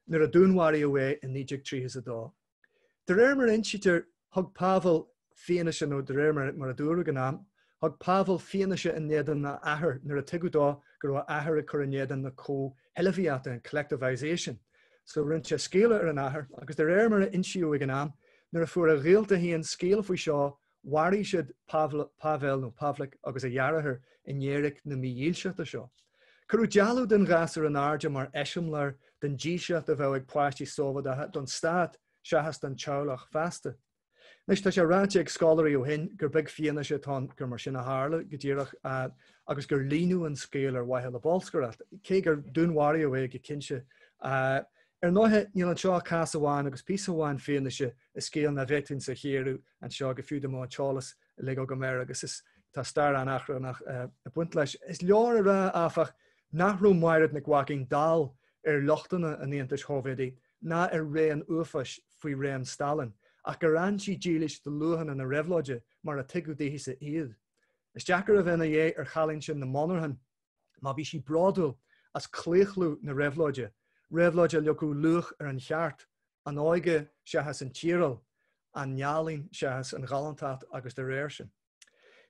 nuair a dúnmharaíodh é i 1932. De réir mar a insítear, thug Pavel fianaise, nó de réir mar a dúradh ag an am, thug Pavel fianaise in éadan a athar nuair a tuigeadh dó go raibh a athair ag cur in éadan na comhsheilbhíochta, an collectivisation. So rinne sé scaoileadh ar an athair, agus de réir mar a insíodh ag an am, nuair a fuair a ghaolta féin scéal faoi seo, mharaigh siad Pavel nó Pavlik agus a dheartháir i ndéiric na mídhílseachta seo. Cuireadh dealbh den ghasúr in airde mar eiseamláir den dílseacht a bheadh ag páistí Sóivéadacha don stát seachas don teaghlach feasta. Anois, tá sé ráite ag scoláirí ó shin gur beag fianaise atá ann gur mar sin a tharla go díreach agus gur líonadh an scéal ar mhaithe le bolscaireacht, cé gur dúnmharaíodh é go cinnte. Ar ndóighe, níl anseo ach cás amháin agus píosa amháin fianaise i scéal nach bhféadfainnse a chíoradh anseo go fiú dá mbeadh an t-eolas uilig agam air agus is tá stair an-achrannach ag baint leis. Is leor a rá, áfach, nach raibh Máiréad Nic Mhaicín dall ar lochtanna an Aontais Shóivéadaigh ná ar ré an uafáis faoi réim Stalin. ach gur fhan sí dílis do luachanna na réabhlóide mar a tuigeadh daoithese iad. Is deacair a bheith ina éag ar chailín sin na monarchan má bhí sí bródúil as claochlú na réabhlóide, réabhlóid a leagfadh luach ar an cheart, an óige seachas an tiarháil, an ealaín seachas an ghalántacht agus dá réir sin.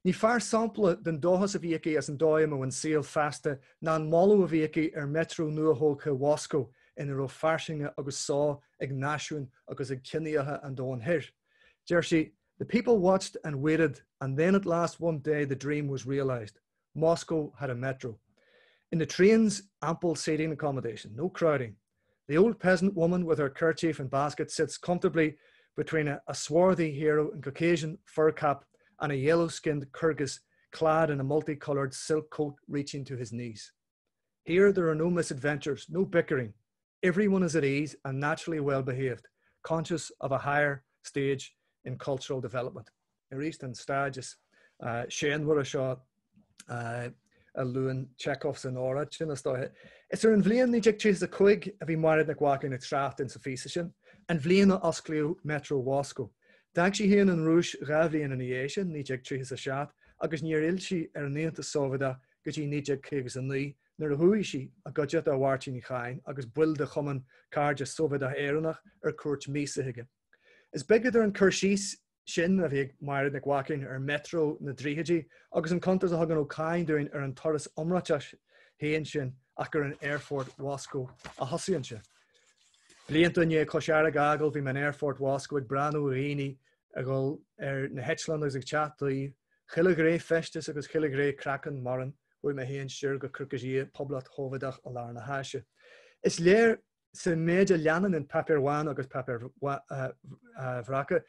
Ní fearr sampla den dóchas a bhí aici as an dóigh a mbeadh an saol feasta ná an moladh a bhí aici ar mheitreo nuathógtha Mhoscó ina raibh fairsinge agus só ag náisiúin agus ag ciníocha an domhain thoir. Deir sí, The people watched and waited and then at last one day the dream was realised. Moscow had a metro. In the trains, ample seating accommodation, no crowding. The old peasant woman with her kerchief and basket sits comfortably between a, a swarthy hero in Caucasian fur cap and a yellow-skinned Kyrgyz clad in a multicolored silk coat reaching to his knees. Here there are no misadventures, no bickering. Everyone is at ease and naturally well behaved, conscious of a higher stage in cultural development. Arís an staid is séanmhaire seo a luann Chekhov san óráid sin, is dóiche. Is ar an bhliain 1935 a bhí Mairéad Nic Mhacain ag trácht insa phíosa sin, an bhliain a osclaíodh Meitreo Mhoscó. D'fhág sí féin an Rúis 2 bhliain ina dhiaidh sin, 1937, agus níor fhill sí ar an Aontas Sóivéadach go dtí 1959 nuair a chuaigh sí i gcuideachta Mháirtín Uí Chadhain agus baill de Chumann Cairde Sóivéadach Éireannach ar cuairt míosa chuige. Is beag idir an cur síos sin a bhí ag Mairéad Nic Mhacain ar Mheitreo na dtríochaidí agus an cuntas a thugann Ó Cadhain dúinn ar an turas iomráiteach féin sin ach gur in Aerfort Mhoscó a thosaíonn sé. Blianta i ndiaidh Cois Fharraige a fhágáil bhí mé in Aerfort Mhoscó ag breathnú ar dhaoine ag dul ar na heitleáin agus ag teacht díobh, chuile ghné feistis agus chuile ghné craiceann maraon chuaigh mé féin siar go Circassia, Poblacht Shóivéadach i lár na hÁise. Is léir Sa mhéid a leanann in Páipéir Bhána agus Páipéir Bhreaca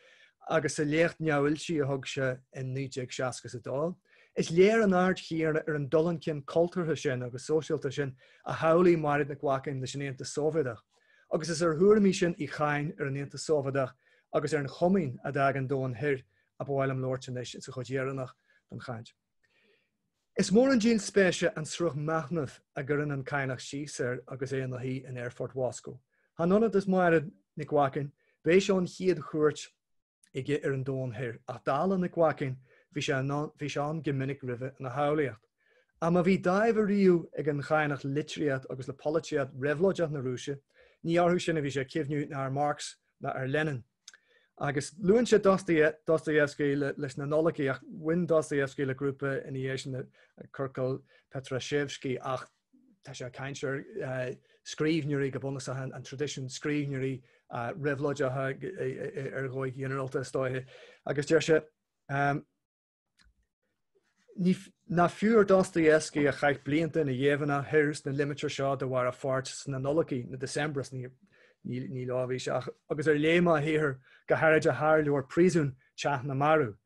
agus sa léacht neamhfhoilsithe a thug sé in 1962, is léir an aird chéanna ar an dul chun cinn cultúrtha sin agus sóisialta sin a shamhlaigh Mairéad Nic Mhacain leis an Aontas Sóivéadach, agus is ar thuairimí sin Uí Chadhain ar an Aontas Sóivéadach agus ar an chomaoin a d'fhág an Domhan Thoir a ba mhaith liom labhairt anois sa chuid dheireanach den chaint. Is mór an díol spéise an sruth machnaimh a gcuireann an Cadhnach síos air agus é ina shuí in Aerfort Mhoscó. Chan ionadh do Mhairéad Nic Mhacain, b'é seo an chéad chuairt aige ar an Domhan Thoir, ach dála Nic Mhacain, bhí sé bhí sé ann go minic roimhe ina shamhlaíocht. Ach má bhí dáimh ariamh ag an Chadhnach le litríocht agus le polaitíocht réabhlóideach na Rúise, ní orthu sin a bhí sé ag cuimhniú ná ar Marx ná ar Lenin. Agus luann sé Dostoyevsky leis na Nollaigí, ach bhain Dostoyevsky le grúpa ina dhiaidh sin, Ciorcal Petrashevsky, ach tá sé ag caint ar scríbhneoirí go bunúsach, an traidisiún scríbhneoirí réabhlóideacha ar dhóigh ghinearálta, is dóiche. Agus deir sé, Ná fiú ar Dostoyevsky a chaith blianta ina ghéibheannach thoir sna limistéir seo de bharr a pháirt sna Nollaigí, na Decembrists, ní leo a bhí sé ach agus ar léigh mé a shaothar, go háirid a shárleabhar Príosún, Teach na Marbh.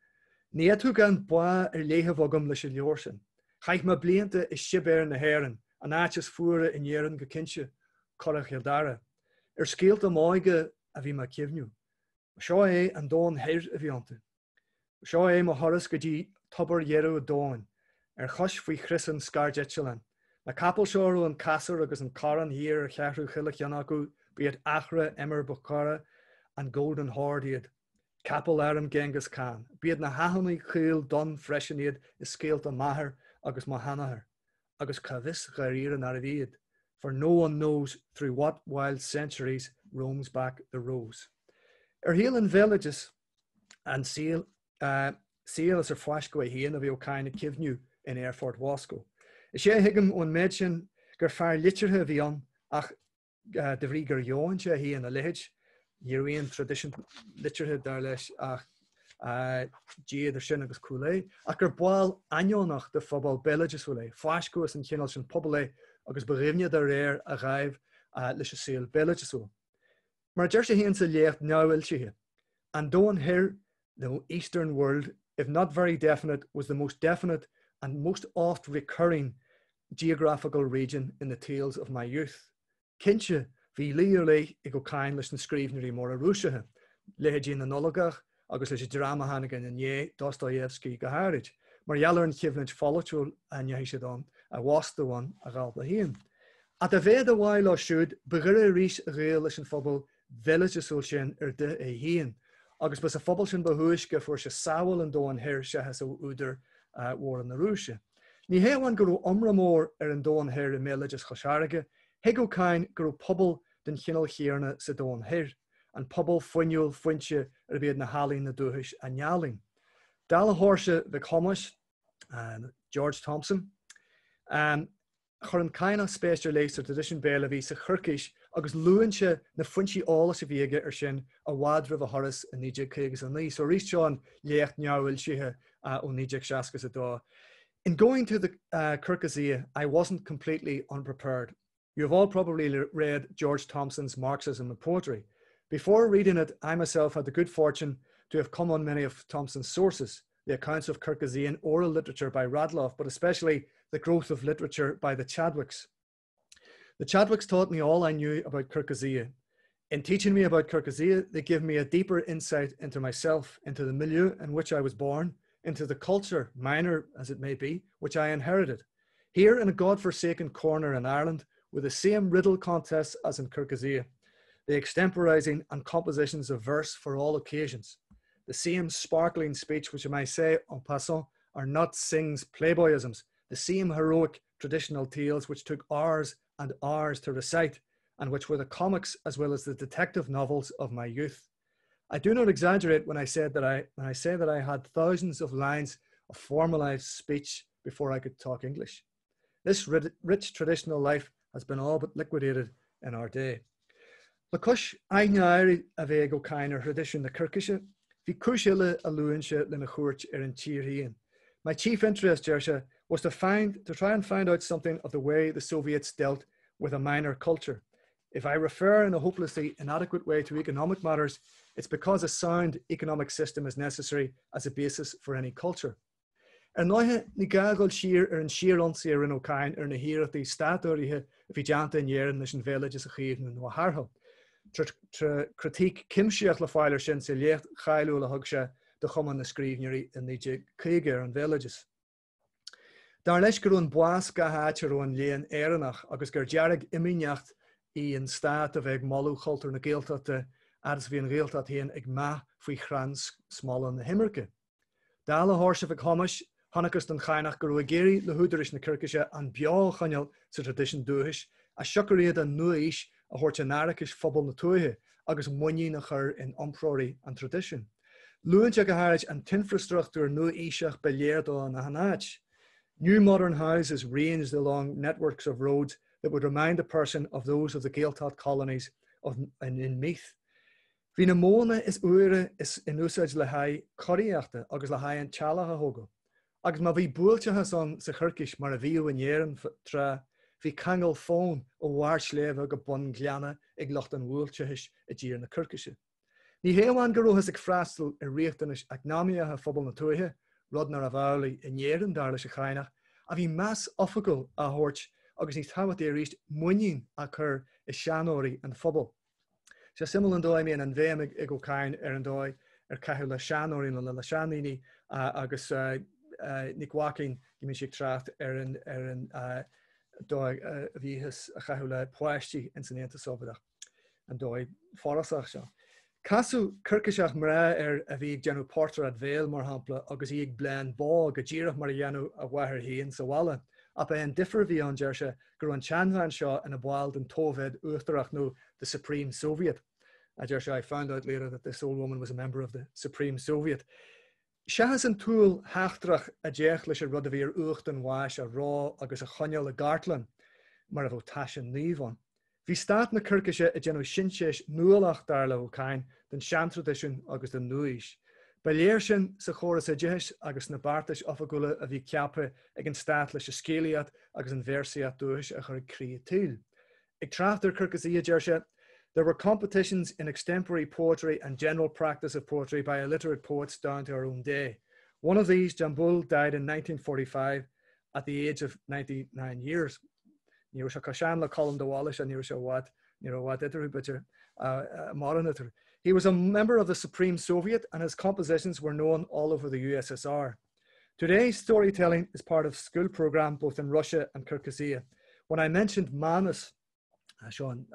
Ní fhéadfadh gan bá ar leith a bheith agam leis an leabhar sin. Chaith mé blianta i Sibéir na hÉireann, an áit is fuaire in Éirinn go cinnte, Currach Chill Dara. Ar scéalta m'óige a bhí mé ag cuimhniú. Seo é an domhan thoir a bhí iontu. Seo é mo thuras go dtí tobar dheireadh an domhain, ar chois faoi chrios an scairdeitleáin. Na capaill seo a raibh an casúr agus an corrán thiar ar cheathrú chuile cheann acu, ba iad eachra Emir Bukhara an Golden Horde iad, capaill airm Genghis Khan. B'iad na haitheanna caol donn freisin iad i scéalta m'athar agus mo sheanathar. Agus cá bhfios dháiríre nárbh iad, for no one knows through what wild centuries roams back the rose. Ar shaol an bhéaloidis, An saol, saol as ar fáisceadh é féin a bhí Ó Cadhain ag cuimhniú in Aerfort Mhoscó. Is é a thuigim ón méid sin gur fear liteartha a bhí ann ach de bhrí gur dheoin sé féin a leithéid, ní raibh aon traidisiún liteartha, dar leis, ach Dia idir sin agus cúl ae, ach gur ball ainneonach de phobal béaloideasúil é, fáisceadh as an chineál sin pobail é agus ba dhoimhne dá réir a dháimh leis an saol béaloideasúil. Mar a deir sé féin sa léacht neamhfhoilsithe, An Domhan Thoir, the Eastern world, if not very definite, was the most definite and most oft recurring geographical region in the tales of my youth. Cinnte, bhí luí ar leith ag Ó Cadhain leis na scríbhneoirí móra Rúiseacha, leithéidí na nOlagach agus leis an dream a tháinig ina ndiaidh, Dostoyevsky go háirid, mar gheall ar an choimhlint pholaitiúil a ndeachaigh siad ann, a bhfostú ann, a dhalta féin. Ach dá mhéad a mhaith leo siúd, ba ghaire arís a ghaol leis an phobal bhéaloideasúil sin ar de é féin. Agus ba sa phobal sin ba thúisce a fuair sé samhail an Domhain Thoir seachas ó údair mhóra na Rúise. Ní hé amháin go raibh iomrá mór ar an Domhan Thoir i mbéaloideas Chois Fharraige, thuig Ó Cadhain go raibh pobal den chineál chéanna sa Domhan Thoir, an pobal fuinniúil fuinte arb iad na healaíona dúchais a n-ealaín. Dála Sheoirse Mhic Thomáis, George Thomson, Chuir an Cadhnach spéis ar leith sa traidisiún béil a bhí sa Chircís agus luann sé na foinsí eolais a bhí aige air sin i bhfad roimh a thuras i 1959. So arís seo an léacht neamhfhoilsithe ó 1962. In going to the uh, Kirgizia, I wasn't completely unprepared. You have all probably read George Thomson's Marxism and Poetry. Before reading it, I myself had the good fortune to have come on many of Thomson's sources, the accounts of Kirgizian oral literature by Radloff, but especially the growth of literature by the Chadwicks. The Chadwicks taught me all I knew about Kirgizia. In teaching me about Kirgizia, they gave me a deeper insight into myself, into the milieu in which I was born, into the culture, minor as it may be, which I inherited. Here in a god-forsaken corner in Ireland, with the same riddle contests as in Kirgizia, the extemporizing and compositions of verse for all occasions, the same sparkling speech which I may say en passant are not Synge's playboyisms, the same heroic traditional tales which took hours and hours to recite, and which were the comics as well as the detective novels of my youth. I do not exaggerate when I said that I when I say that I had thousands of lines of formalized speech before I could talk English. This rich traditional life has been all but liquidated in our day. Le cois aithne áirithe a bheith ag Ó Cadhain ar thraidisiún na Circise, bhí cúis eile a luann sé lena chuairt ar an tír fhiáin. My chief interest, deir sé, was to find to try and find out something of the way the Soviets dealt with a minor culture. If I refer in a hopelessly inadequate way to economic matters, it's because a sound economic system is necessary as a basis for any culture. Ar ndóighe, ní gá dul siar ar an síor-ionsaí a rinne Ó Cadhain ar na hiarrachtaí státurraithe a bhí déanta in Éirinn leis an bhéaloideas a chaomhnú nó a tharrtháil. Tá critíc cuimsitheach le fáil air sin sa léacht cháiliúil a thug sé do Chumann na Scríbhneoirí i 1950 ar an bhéaloideas. Dar leis go raibh an bás gach áit a raibh an léann Éireannach agus gur dearg-fhimíneacht í an stát a bheith ag moladh chultúr na Gaeltachta fhad is a bhí an Ghaeltacht féin ag meath faoi chrann smola na himirce. Dála Sheoirse Mhic Thomáis, chonacthas don Chadhnach go raibh ag éirí le húdaráis na Circise an beo a choinneáil sa traidisiún dúchais, as siocair iad an nua-aois a thabhairt in araicis phobal na tuaithe agus muinín a chur in iompróirí an traidisiúin. Luann sé go háirid an t-infreastruchtúr nua-aoiseach ba léir dó in achan áit. New modern houses ranged along networks of roads that would remind a person of those of the Gaeltacht colonies of, in, in Meath. Bhí na modhanna is úire in úsáid le haghaidh curaíochta agus le haghaidh an teallach a thógáil. Agus má bhí buailteachas ann sa Chircís mar a bhíodh in Éirinn tráth, bhí ceangal fóin ó bharr sléibhe go bun gleanna ag lucht an bhuailteachais i dtír na Circise. Ní hé amháin go rabhthas ag freastal ar riachtanais eacnamaíocha phobal na tuaithe, rud nárbh amhlaidh in Éirinn, dar leis an Chadhnach, ach bhí meas oifigiúil á thabhairt agus níos tábhachtaí arís, muinín á cur i seanóirí an phobail. Sé suimiúil an dóigh a mbíonn an bhéim ag Ó Cadhain ar an dóigh ar caitheadh le seanóirí nó le seandaoine agus Nic Mhaicín go mbíonn sí ag trácht ar an ar an dóigh a bhíothas a chaitheamh le páistí ins an Aontas Sóivéadach, an dóigh forásach seo. Casadh Circiseach mná air a bhí ag déanamh portráid bhéil, mar shampla, agus í ag bleán bó go díreach mar a dhéanadh a mháthair féin sa bhaile. Ach ba é an difear a bhí ann, deir sé, go raibh an tseanbhean seo ina ball den tSóivéad Uachtarach nó the Supreme Soviet. A deir sé, I found out later that this old woman was a member of the Supreme Soviet. Seachas an tsúil sheachtrach a d'fhéach leis an rud a bhí ar ucht an bháis a reo agus a choinneáil i gcartlann, mar a bheadh taise naoimh ann. Bhí stát na Circise ag déanamh sintéis nuálach, dar le Ó Cadhain, den seantraidisiún agus den nua-aois. Ba léir sin sa chóras oideachais agus sna beartais oifigiúla a bhí ceaptha ag an stát leis an scéalaíocht agus an véarsaíocht dúchais a chur ag croí an tsaoil. Ag trácht ar Chirgizia, deir sé, There were competitions in extempore poetry and general practice of poetry by illiterate poets down to our own day. One of these, Jambul, died in 1945 at the age of 99 years. Ní raibh sé chomh sean le Colm de Bhailís, ní raibh sé i bhfad, ní raibh i bhfad eatarthu, b'fhéidir, mórán eatarthu. He was a member of the Supreme Soviet and his compositions were known all over the USSR. Today, storytelling is part of school program both in Russia and Kyrgyzia. When I mentioned Manas, seo an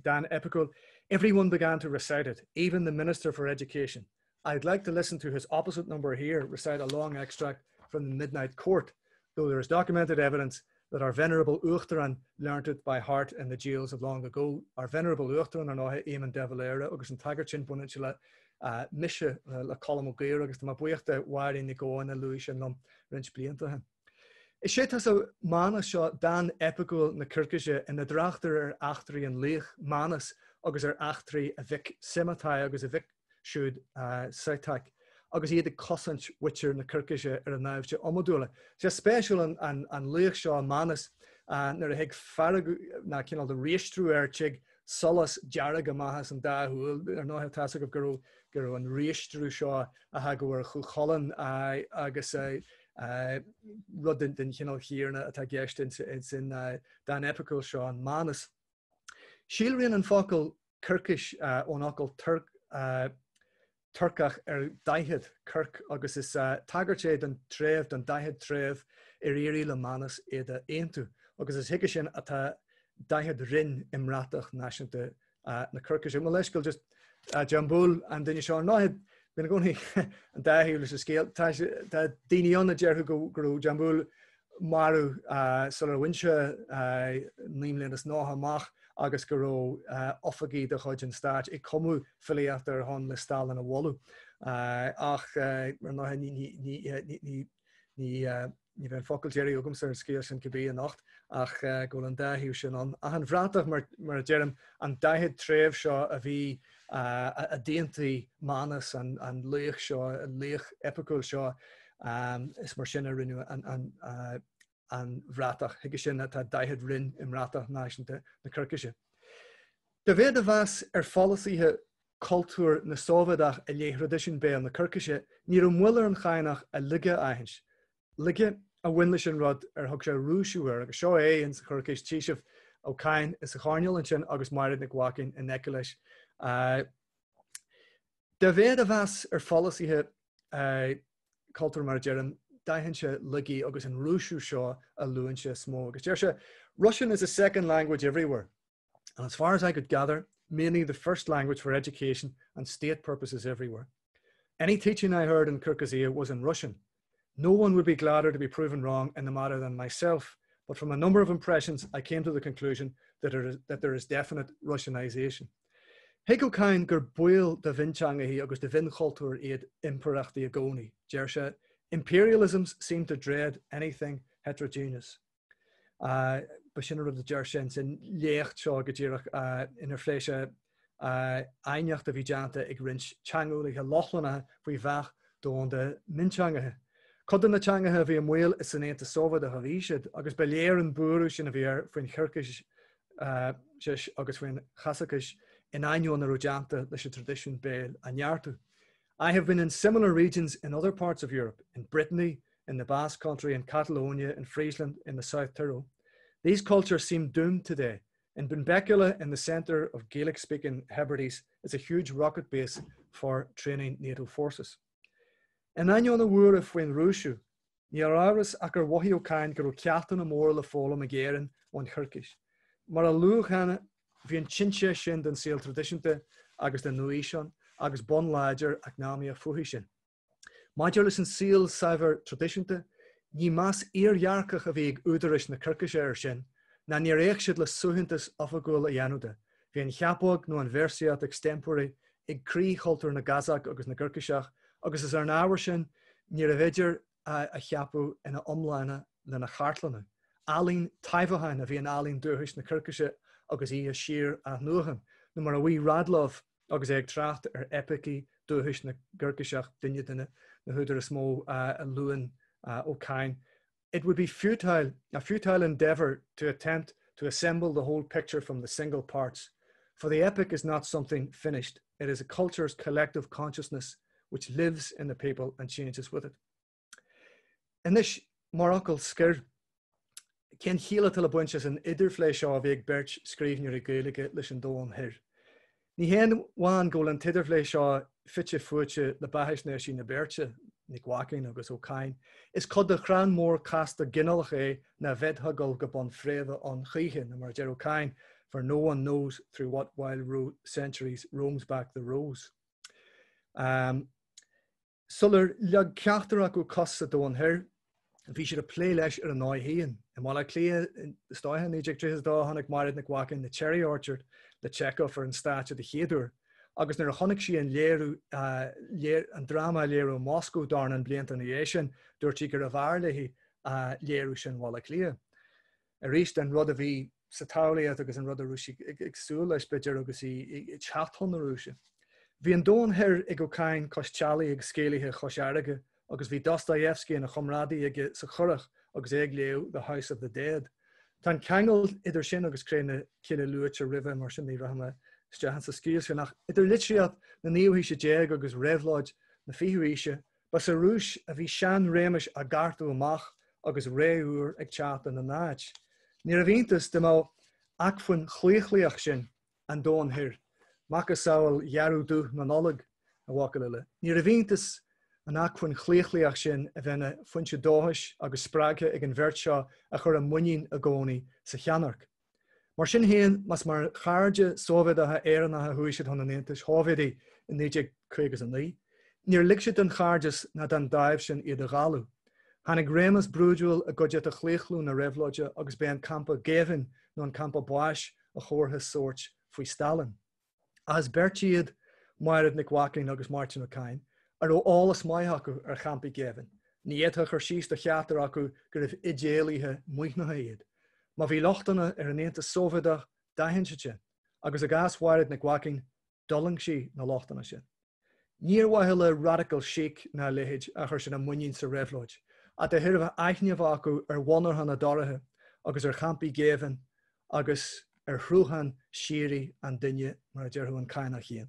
dán eipiciúil, everyone began to recite it, even the Minister for Education. I'd like to listen to his opposite number here recite a long extract from the Midnight Court, though there is documented evidence that our venerable Uachtarán learnt it by heart in the jails of long ago. Our venerable Uachtarán ar ndóigh Éamon de Valera agus an tagairt sin baineann sé le mise le Colm Ó Gaora agus tá mé buíoch de Mháirín Nic Eoin a luaigh sin liom roinnt blianta ó shin. Is é atá sa Manas seo dán eipiciúil na Circise ina dtráchtar ar eachtraí an laoich Manas agus ar eachtraí a mhic Sematai agus a mhic siúd Seitak agus iad ag cosaint mhuintir na Circise ar a naimhde iomadúla. Is spéisiúil an laoch seo Manas nuair a thig fearg ná cineál de riastriú air tig solas dearg amach as an dá shúil. Ar ndóigh tá a fhios agaibh go raibh go raibh an riastriú seo a thagadh ar Chú Chulainn agus rud den chineál chéanna atá i gceist ins an dán eipiciúil seo, an Manas. Síolraíonn an focal Circis ón fhocal Turcach ar 40, qirq, agus is tagairt é don treibh, don 40 treibh ar éirigh le Manas iad a aontú, agus is chuige sin atá 40 roinn i mbratach náisiúnta na Circise. Mo leithscéal just Jambul an duine seo. Ar ndóigh, bíonn i gcónaí an dá thaobh leis an scéal. Tá daoine ann a déarfadh go raibh Jambul marbh sular bhain sé 99 amach agus go raibh oifigigh de chuid an stáit ag cumadh filíochta ar a shon le Stalin a mholadh. Ach ar ndóigh ní Ní bheidh an focal deiridh agamsa ar an scéal sin cibé anocht ach go bhfuil an dá thaobh sin ann. Ach an bhratach, mar a deirim, an 40 treibh seo a bhí a d'aontaigh Manas, an laoch seo, an laoch eipiciúil seo, is mar sin a rinneadh an bhratach. Chuige sin atá 40 roinn i mbratach náisiúnta na Circise. Dá mhéad a mheas ar pholasaithe cultúir na Sóivéadach i leith thraidisiún béil na Circise, ní raibh moill ar an Chadhnach a laige a aithint. Laige a bhain leis an rud ar thug sé Rúisiú air, agus seo é ins an Chircis, tchí sibh Ó Cadhain sa choirnéal ansin agus Mairéad Nic Mhaicín in aice leis. Dá mhéad a mheas ar pholasaithe cultúir, mar a deirim, d'aithin sé laigí agus an Rúisiú seo a luann sé is mó. Agus deir sé, Russian is a second language everywhere. And as far as I could gather, mainly the first language for education and state purposes everywhere. Any teaching I heard in Kirghizia was in Russian. No one would be gladder to be proven wrong in the matter than myself, but from a number of impressions, I came to the conclusion that there is, that there is definite Russianization. Thuig Ó Cadhain gur baol do mhionteangacha agus do mhionchultúir iad impireachtaí i gcónaí. Deir sé, Imperialisms seem to dread anything heterogeneous. Ba sin an rud a deir sé ins an léacht seo go díreach inar phléigh sé aighneacht a bhí déanta ag roinnt teangeolaithe Lochlannacha faoi mheath domhanda mionteangacha. Cuid de na teangacha a bhí i mbaol is san Aontas Sóivéadach a bhí siad, agus ba léir an buaireamh sin a bhí air faoin Chirgísis agus faoin Chasaícis in ainneoin a raibh déanta leis an traidisiún béil a neartú. I have been in similar regions in other parts of Europe, in Brittany, in the Basque Country, in Catalonia, in Friesland, in the South Tyrol. These cultures seem doomed today. In Benbecula, in the centre of Gaelic-speaking Hebrides, is a huge rocket base for training NATO forces. In ainneoin a bhuairimh faoin Rúisiú, níl amhras ach gur mhothaigh Ó Cadhain go raibh ceachtanna móra le foghlaim ag Éirinn ón Chircís. Mar a luadh cheana, bhí an tsintéis sin den saol traidisiúnta agus den nua-aois ann agus bonn láidir eacnamaíoch fúithi sin. Maidir leis an saol saibhir traidisiúnta, ní meas iardhearcach a bhí ag údaráis na Circise air sin, ná níor fhéach siad le suaitheantas oifigiúil a dhéanamh de. Bhí an cheapóg nó an véarsaíocht extempore ag croí chultúr na gCasac agus na gCirciseach agus is ar an ábhar sin níorbh fhéidir é a cheapadh ina iomláine lena chartlannú. Ealaín taibhiúcháin a bhí in ealaín dúchais na Circise agus í á síor-athnuachan, nó mar a mhaígh Radlov, Agus é ag trácht ar eipicí dúchais na gCirciseach, duine de na húdair is mó a luann Ó Cadhain, It would be futile, a futile endeavour to attempt to assemble the whole picture from the single parts, for the epic is not something finished, it is a culture's collective consciousness which lives in the people and changes with it. Anois, mar fhocal scoir, cén chiall atá le baint as an idirphlé seo a bhí ag beirt scríbhneoirí Gaeilge leis an domhan thoir? Ní haon amháin go bhfuil an t-idirphlé seo fite fuaite le beathaisnéisí na beirte, Nic Mhaicín agus Ó Cadhain, is cuid de chrann mór casta ginealach é nach bhféadfá dul go bun fréimhe ann choíche, nó mar a deir Ó Cadhain, for no one knows through what wild centuries roams back the rose. Sular leag ceachtar acu cos sa Domhan Thoir, bhí siad ag plé leis ar a ndóigh féin. I mBaile Átha Cliath, is dóiche, i 1932, chonaic Mairéad Nic Mhaicín The Cherry Orchard le Chekhov ar an stáitse de chéaduair, agus nuair a chonaic sí an léiriú, an dráma á léiriú i Moscó dornán blianta ina dhiaidh sin, dúirt sí gurbh fhearr léi léiriú sin Bhaile Átha Cliath. Arís, an rud a bhí sa tsamhlaíocht agus an rud a raibh sí ag súil leis, b'fhéidir, agus í ag teacht chun na Rúise. Bhí an Domhan Thoir ag Ó Cadhain cois teallaigh ag scéalaithe Chois Fharraige agus bhí Dostoyevsky ina chomrádaí aige sa churach agus é ag léamh The House of the Dead. Tá an ceangal idir sin agus Cré na Cille luaite roimhe, mar sin ní rachaidh mé isteach sa scéal sin, ach idir litríocht na naoú haoise déag agus réabhlóid na fichiú haoise, Ba sa Rúis a bhí sean-réimis á gcartadh amach agus ré úr ag teacht ina n-áit. Níorbh iontas dá mbeadh acmhainn chlaochlaíoch sin an Domhain Thoir, macasamhail ghearradh dubh na Nollag, i bhfocail eile. Níorbh iontas an acmhainn chlaochlaíoch sin a bheith ina foinse dóchais agus spreagtha ag an bheirt seo a chuir a muinín i gcónaí sa cheannairc. Mar sin féin, más mar chairde Sóivéadacha Éireannacha a chuaigh siad chun an Aontais Shóivéadaigh i 1959, níor lig siad don chairdeas ná don dáimh sin iad a dhalladh. Tháinig réimeas brúidiúil i gcuideachta chlaochlú na réabhlóide agus b'é an campa géibhinn nó an campa báis a chomhartha sóirt faoi Stalin. Ach is beirt iad Máiréad Nic Mhaicín agus Máirtín Ó Cadhain a raibh eolas maith acu ar champaí géibhinn. Ní fhéadfá a chur síos do cheachtar acu gurbh idéalaithe maoithneacha iad. Má bhí lochtanna ar an Aontas Sóivéadach, d'aithin siad sin, agus i gcás Mháiréad Nic Mhaicín, d'fhulaing sí na lochtanna sin. Ní ar mhaithe le radical chic ná a leithéid a chuir siad a muinín sa réabhlóid, ach de thairbhe aithne a bheith acu ar mhonarchana dorcha agus ar champaí géibhinn agus ar shruthán síoraí an duine, mar a déarfadh an Cadhnach féin.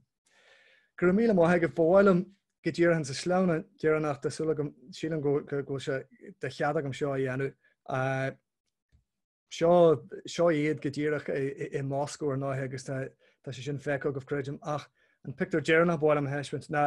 Go raibh míle maith agaibh. Ba mhaith liom go díreach insa sleamhnán deireanach, tá súil agam, sílim go bhfuil sé de chead agam seo a dhéanamh. Seo, seo iad go díreach i Moscó ar ndóigh agus tá, tá sé sin feicthe agaibh creidim ach an pictiúr deireanach ba mhaith liom a thaispeáint ná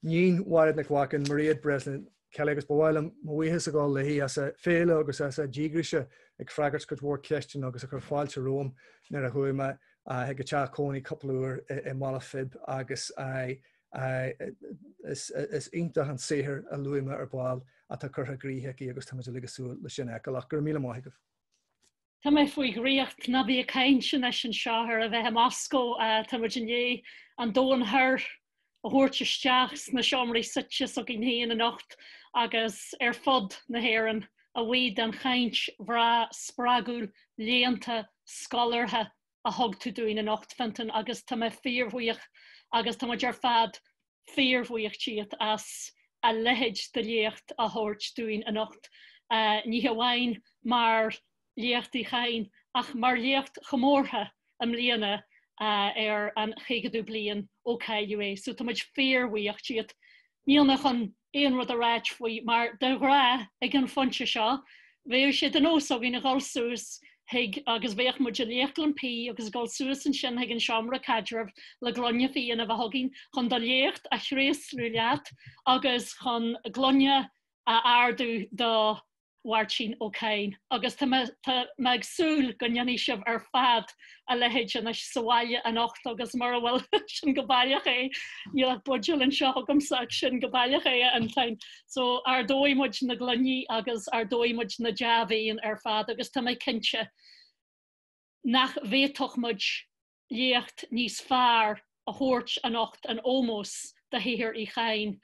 níon Mhairéad Nic Mhaicín, Mairéad Breslin Kelly agus ba mhaith liom mo bhuíochas a ghabháil léi as a féile agus as a díograise ag freagairt cuid mhór ceisteanna agus ag cur fáilte romham nuair a chuaigh mé chuig a teach cónaí cúpla uair i mBaile Phib agus is iontach an saothar a luaigh mé ar ball atá curtha i gcrích aici agus táimid uilig ag súil le sin a fheiceáil ach go raibh míle maith agaibh. Tá mé faoi dhraíocht, ná bí ag caint anois anseo ar a bheith i Moscó, tá muid i ndiaidh an domhan thoir a thabhairt isteach sna seomraí suite s'againn féin anocht agus ar fud na hÉireann, a bhuí den chaint bhreá spreagúil léannta scolártha a thug tú dúinn anocht, Fintan, agus tá mé fíorbhuíoch agus tá muid ar fad fíorbhuíoch díot as a leithéid de léacht a thabhairt dúinn anocht, ní hamháin mar Léacht Uí Chadhain ach mar léacht chomórtha i mbliana ar an chaogadú bliain ó cailleadh é. So tá muid fíorbhuíoch díot. Níl mé chun aon rud a ráit faoi mar de ghnáth ag an phointe seo bheadh sé de nós againn a dhul suas chuig agus bheadh muid i Léachtlann P agus ag dul suas ansin chuig an seomra caidrimh le gloine fíona a bheith againn chun do léacht a thréaslú leat agus chun gloine a ardú do Mháirtín Ó Cadhain, agus tá mé tá mé ag súil go ndéanfaidh sibh ar fad a leithéid anois sa bhaile anocht agus mura bhfuil sin go baileach é, níl ach buidéal anseo agamsa ach sin go baileach é a Fhionntáin. So ardóidh muid na gloiní agus ardóidh muid na dea-mhian ar fad agus tá mé cinnte nach bhféadfadh muid léacht níos fearr a thabhairt anocht in ómós do shaothar Uí Chadhain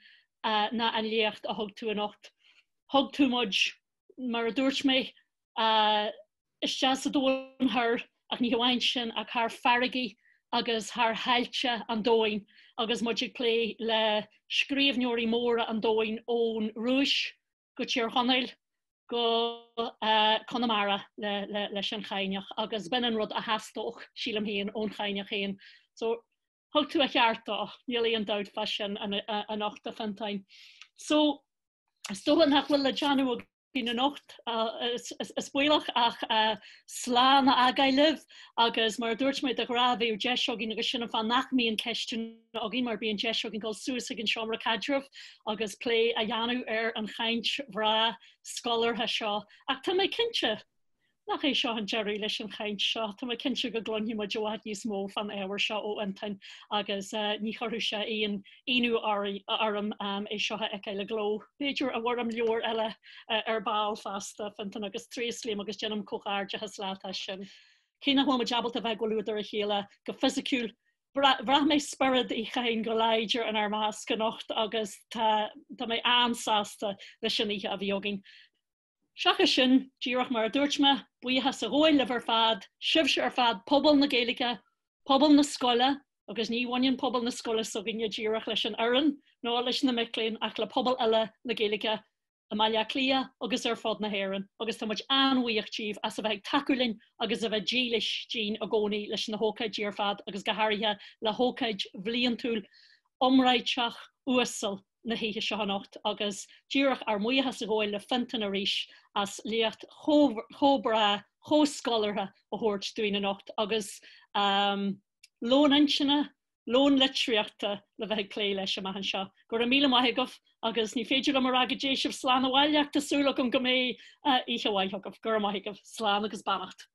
ná an léacht a thug tú anocht. Thug tú muid, mar a dúirt mé, isteach sa domhan thoir ach ní hamháin sin ach thar farraigí agus thar thailte an domhain agus muid ag plé le scríbhneoirí móra an domhain ón Rúis go Tír Chonaill go Conamara leis an Chadhnach agus b'in an rud a theastódh, sílim féin, ón Chadhnach féin. So, thug tú a cheart dó, níl aon dabht fá sin anocht, a Fhionntáin. So, is dócha nach bhfuil le déanamh againn anocht, is baolach, ach slán a fhágáil libh agus mar a dúirt mé, de ghnáth bheadh deis againn agus sin an fáth nach mbíonn ceisteanna againn mar bíonn deis againn dul suas ag an seomra caidrimh agus plé a dhéanamh ar an chaint bhreá scolártha seo. Ach tá mé cinnte. Nach é seo an deireadh leis an chaint seo? Tá mé cinnte go gcluinfidh muid i bhfad níos mó fán ábhar seo ó Fhionntán agus ní chuirfeadh sé aon ionadh orm é seo a fheiceáil i gcló, b'fhéidir i bhfoirm leabhair eile ar ball feasta, Fionntán, agus tréaslaím agus déanaim comhghairdeachas leat as sin. Cé nach bhfuil muid ábalta a bheith i gcomhluadar a chéile go fisiciúil, bhraith mé spiorad Uí Chadhain go láidir inár measc anocht agus tá mé an-sásta leis an oíche a bhí againn. Seachas sin, díreach mar a dúirt mé, buíochas a ghabháil libh ar fad, sibhse ar fad, pobal na Gaeilge, pobal na scoile, agus ní bhaineann pobal na scoile s'againne díreach leis an fhoireann nó leis na mic léinn ach le pobal uile na Gaeilge i mBaile Átha Cliath agus ar fud na hÉireann agus tá muid an-bhuíoch díbh as a bheith ag tacú linn agus a bheith dílis dínn i gcónaí leis na hócáidí ar fad agus go háirithe le hócáid bhliantúil iomráiteach uasal na hoíche seo anocht agus díreach ár mbuíochas a ghabháil le Fionntán arís as léacht chomh breá, chomh scolártha a thabhairt dúinn anocht agus lón intinne, lón litríochta le bheith ag plé leis amach anseo. Go raibh míle maith agaibh agus ní féidir liom a rá go dté sibh slán abhaile ach tá súil agam go mbeidh oíche mhaith agaibh. Go raibh maith agaibh. Slán agus beannacht.